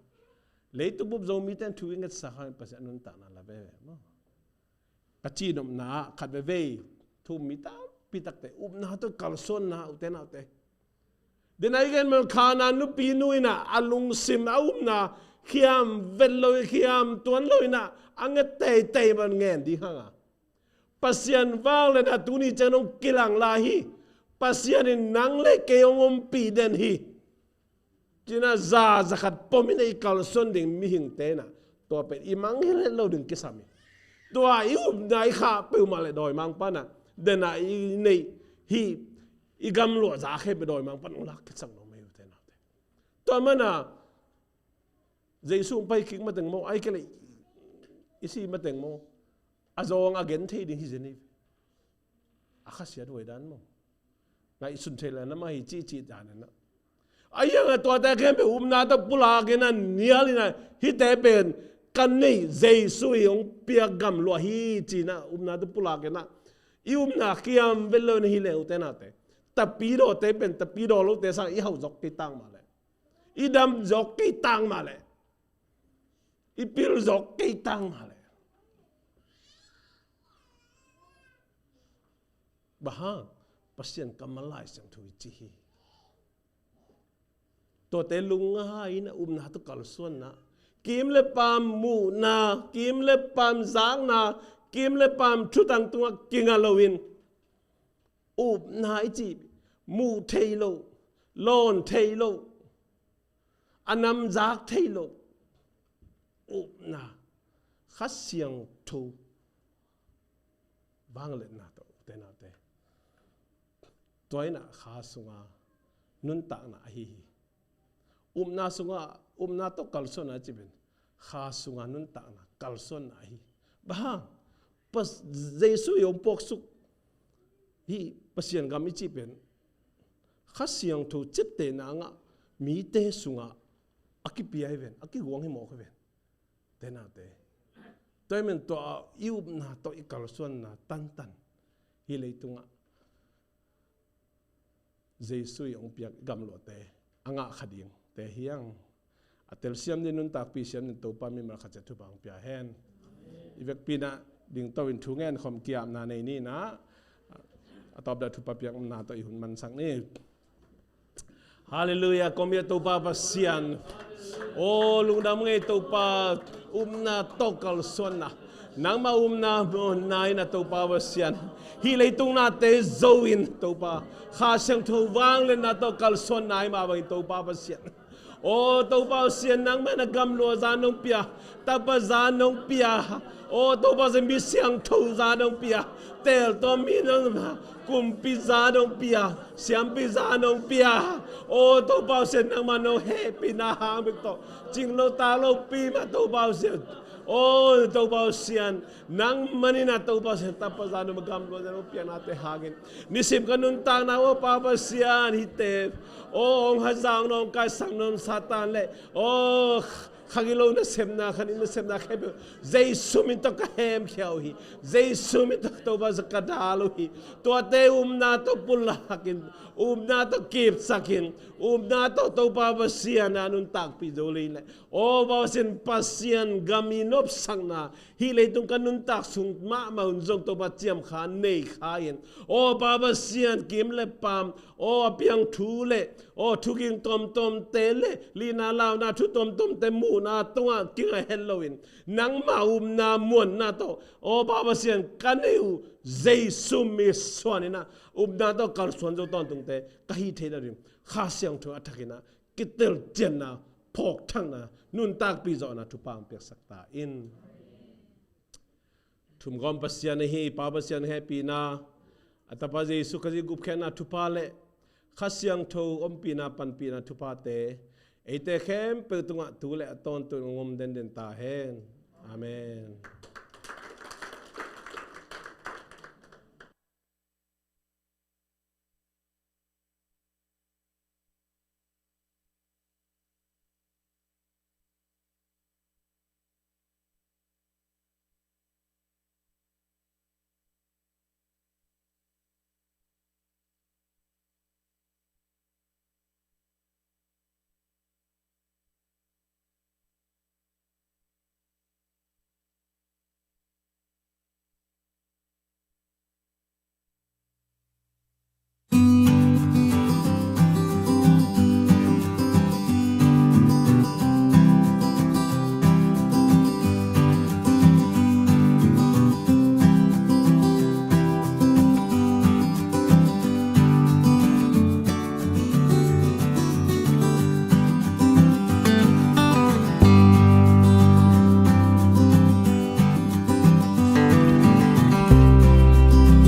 leitung bup Zomite in thu i ngetsak hangin Pasian a nuntakna la veve maw? Ka cihnopna ah khat veivei thu um mi tampi takte upna tawh kalsuanna, ute naute. Dena i gen mah Kanaan nupi nu in ah a lungsim a upna khiam vet lo, khiam tuan lo in ah, a nget teitei man ngen ding hanga, Pasian vangliatna tuni ciang hong kilang lai hi. Pasian in nang le kei hong ompih den hi, ci in ah za, za khat pom in ah i kalsuan ding mihingte in ah, tua pen i mangngilh het lo ding kisam hi. Tua i upna i khah peuhmah le dawimangpa in ah, den a i neih hi, i gamluah za khempeuh dawimangpa in hong lak khitsak nuam hi, ute naute. Tua manin ah Jesu hong pai kik mateng maw, ahih kei leh i si mateng maw, a zawng a gen thei ding hi zen hi. A khasiat huai dan maw, ngaihsun thei le na mah hi cihcih dan in ah. A hi hang a tuate khempeuh upna tawh pulak in ah, nial in ah, hihte pen ka neih, Jesu in hong piak gamluah hi ci-in ah upna tawh pulak in ah, i upna kiam vet lo in ah hi leh, ute naute, tapidawte pen tapidawlote sang i hauh zawk kei tang mah leh, i dam zawk kei tang mah leh, i pil zawk kei tang mah leh, bang hang? Pasian kammal Lai Siangtho in ci hi. Tuate lungngai in ah upna tawh kalsuanna, kim le paam muhna, kim le paam zakna, kim le paam thutang tungah kinga loin, upna i cih muh thei lo, lawn thei lo, a nam zak thei lo upna, Kha Siangtho vangliatna tawh, ute naute, tua in ah kha sunga nuntakna ahi hi. Upna sunga, upna tawh kalsuanna cih pen kha sunga nuntakna, kalsuanna ahi. Bang hang? Pas-, Jesu in hong puaksuk hi Pasian gam i cih pen Kha Siangtho ciaptehna a ngah mite sungah a kipia hi ven, a kiguang hi mawk hi ven. Ute naute, tua ahih manin tua i upna tawh i kalsuanna tantan hih leitungah Jesu in hong piak gamluahte a ngah kha dingte hi hang. A telsiam ding, nuntakpih siam ding Topa mimal khat ciat thupha hong pia hen. I vekpi in ah dingto in thungen khawm ki-apna nei ni in ah, a tawpna thupha piakna tawh i hun mansak ni. Halleluiah, kong biak Topa Pasian. Aw, lungdam ngei Topa, upna tawh kalsuanna. Nangmah upna muanna in ah Topa Pasian, hih leitung nate zo in Topa, Kha Siangtho vangliatna tawh kalsuanna ahih mah bangin Topa Pasian. Aw Topa Pasian, nangmah in ah gamluah zan hong pia, tapa zan hong pia. Aw Topa Pasian, mi siangtho zan hong pia, teltuam mi, nang kumpi zan hong pia, siampi zan hong pia. Aw Topa Pasian, nangmah nong hehpihna hang bek tawh cinglo taklopi mah Topa Pasian. Aw Topa Pasian, nangmah in ah Topa Pasian, tapa zan hong, gamluah zan hong piaknate hangin nisim ka nuntakna, aw Pa Pasian, hihte, aw hong hazat nuam, hong kaisak nuam Satan le, aw kha gilo nasepna, kha nih nasepna khempeuh Jesu min tawh ka hemkhia uh hi. Jesu min tawh Topa Pasian, ka dal uh hi. Tuate upna tawh pulakin, upna tawh kipsakin, upna tawh Topa Pasian a nuntakpih zo lei leh, aw Pa Pasian, Pasian gam i nopsakna hih leitung ka nuntak sung mahmah un zong Topa ciamkha nei kha in. Aw Pa Pasian, kim le paam, aw a piang thu le, aw thuging tuamtuamte le, lina launa thu tuamtuamte muhna tungah kinga het loin, nangmah upna muanna tawh, aw Pa Pasian, ka neih uh Jesu min suan in ah, upna tawh kalsuan zo tawntungte ka hih theihna ding Kha Siangtho a thak in ah kitelcianna, phawkthakna, nuntakpih zawhna thupha hong piaksak ta in. Thumgawm Pasian ahi Pa Pasian hehpihna, a Tapa Jesu Khazih gupkhiatna thupha le Kha Siangtho ompihna, panpihna thuphate eite khempeuh tungah tu le a tawntung hong om denden ta hen. Amen.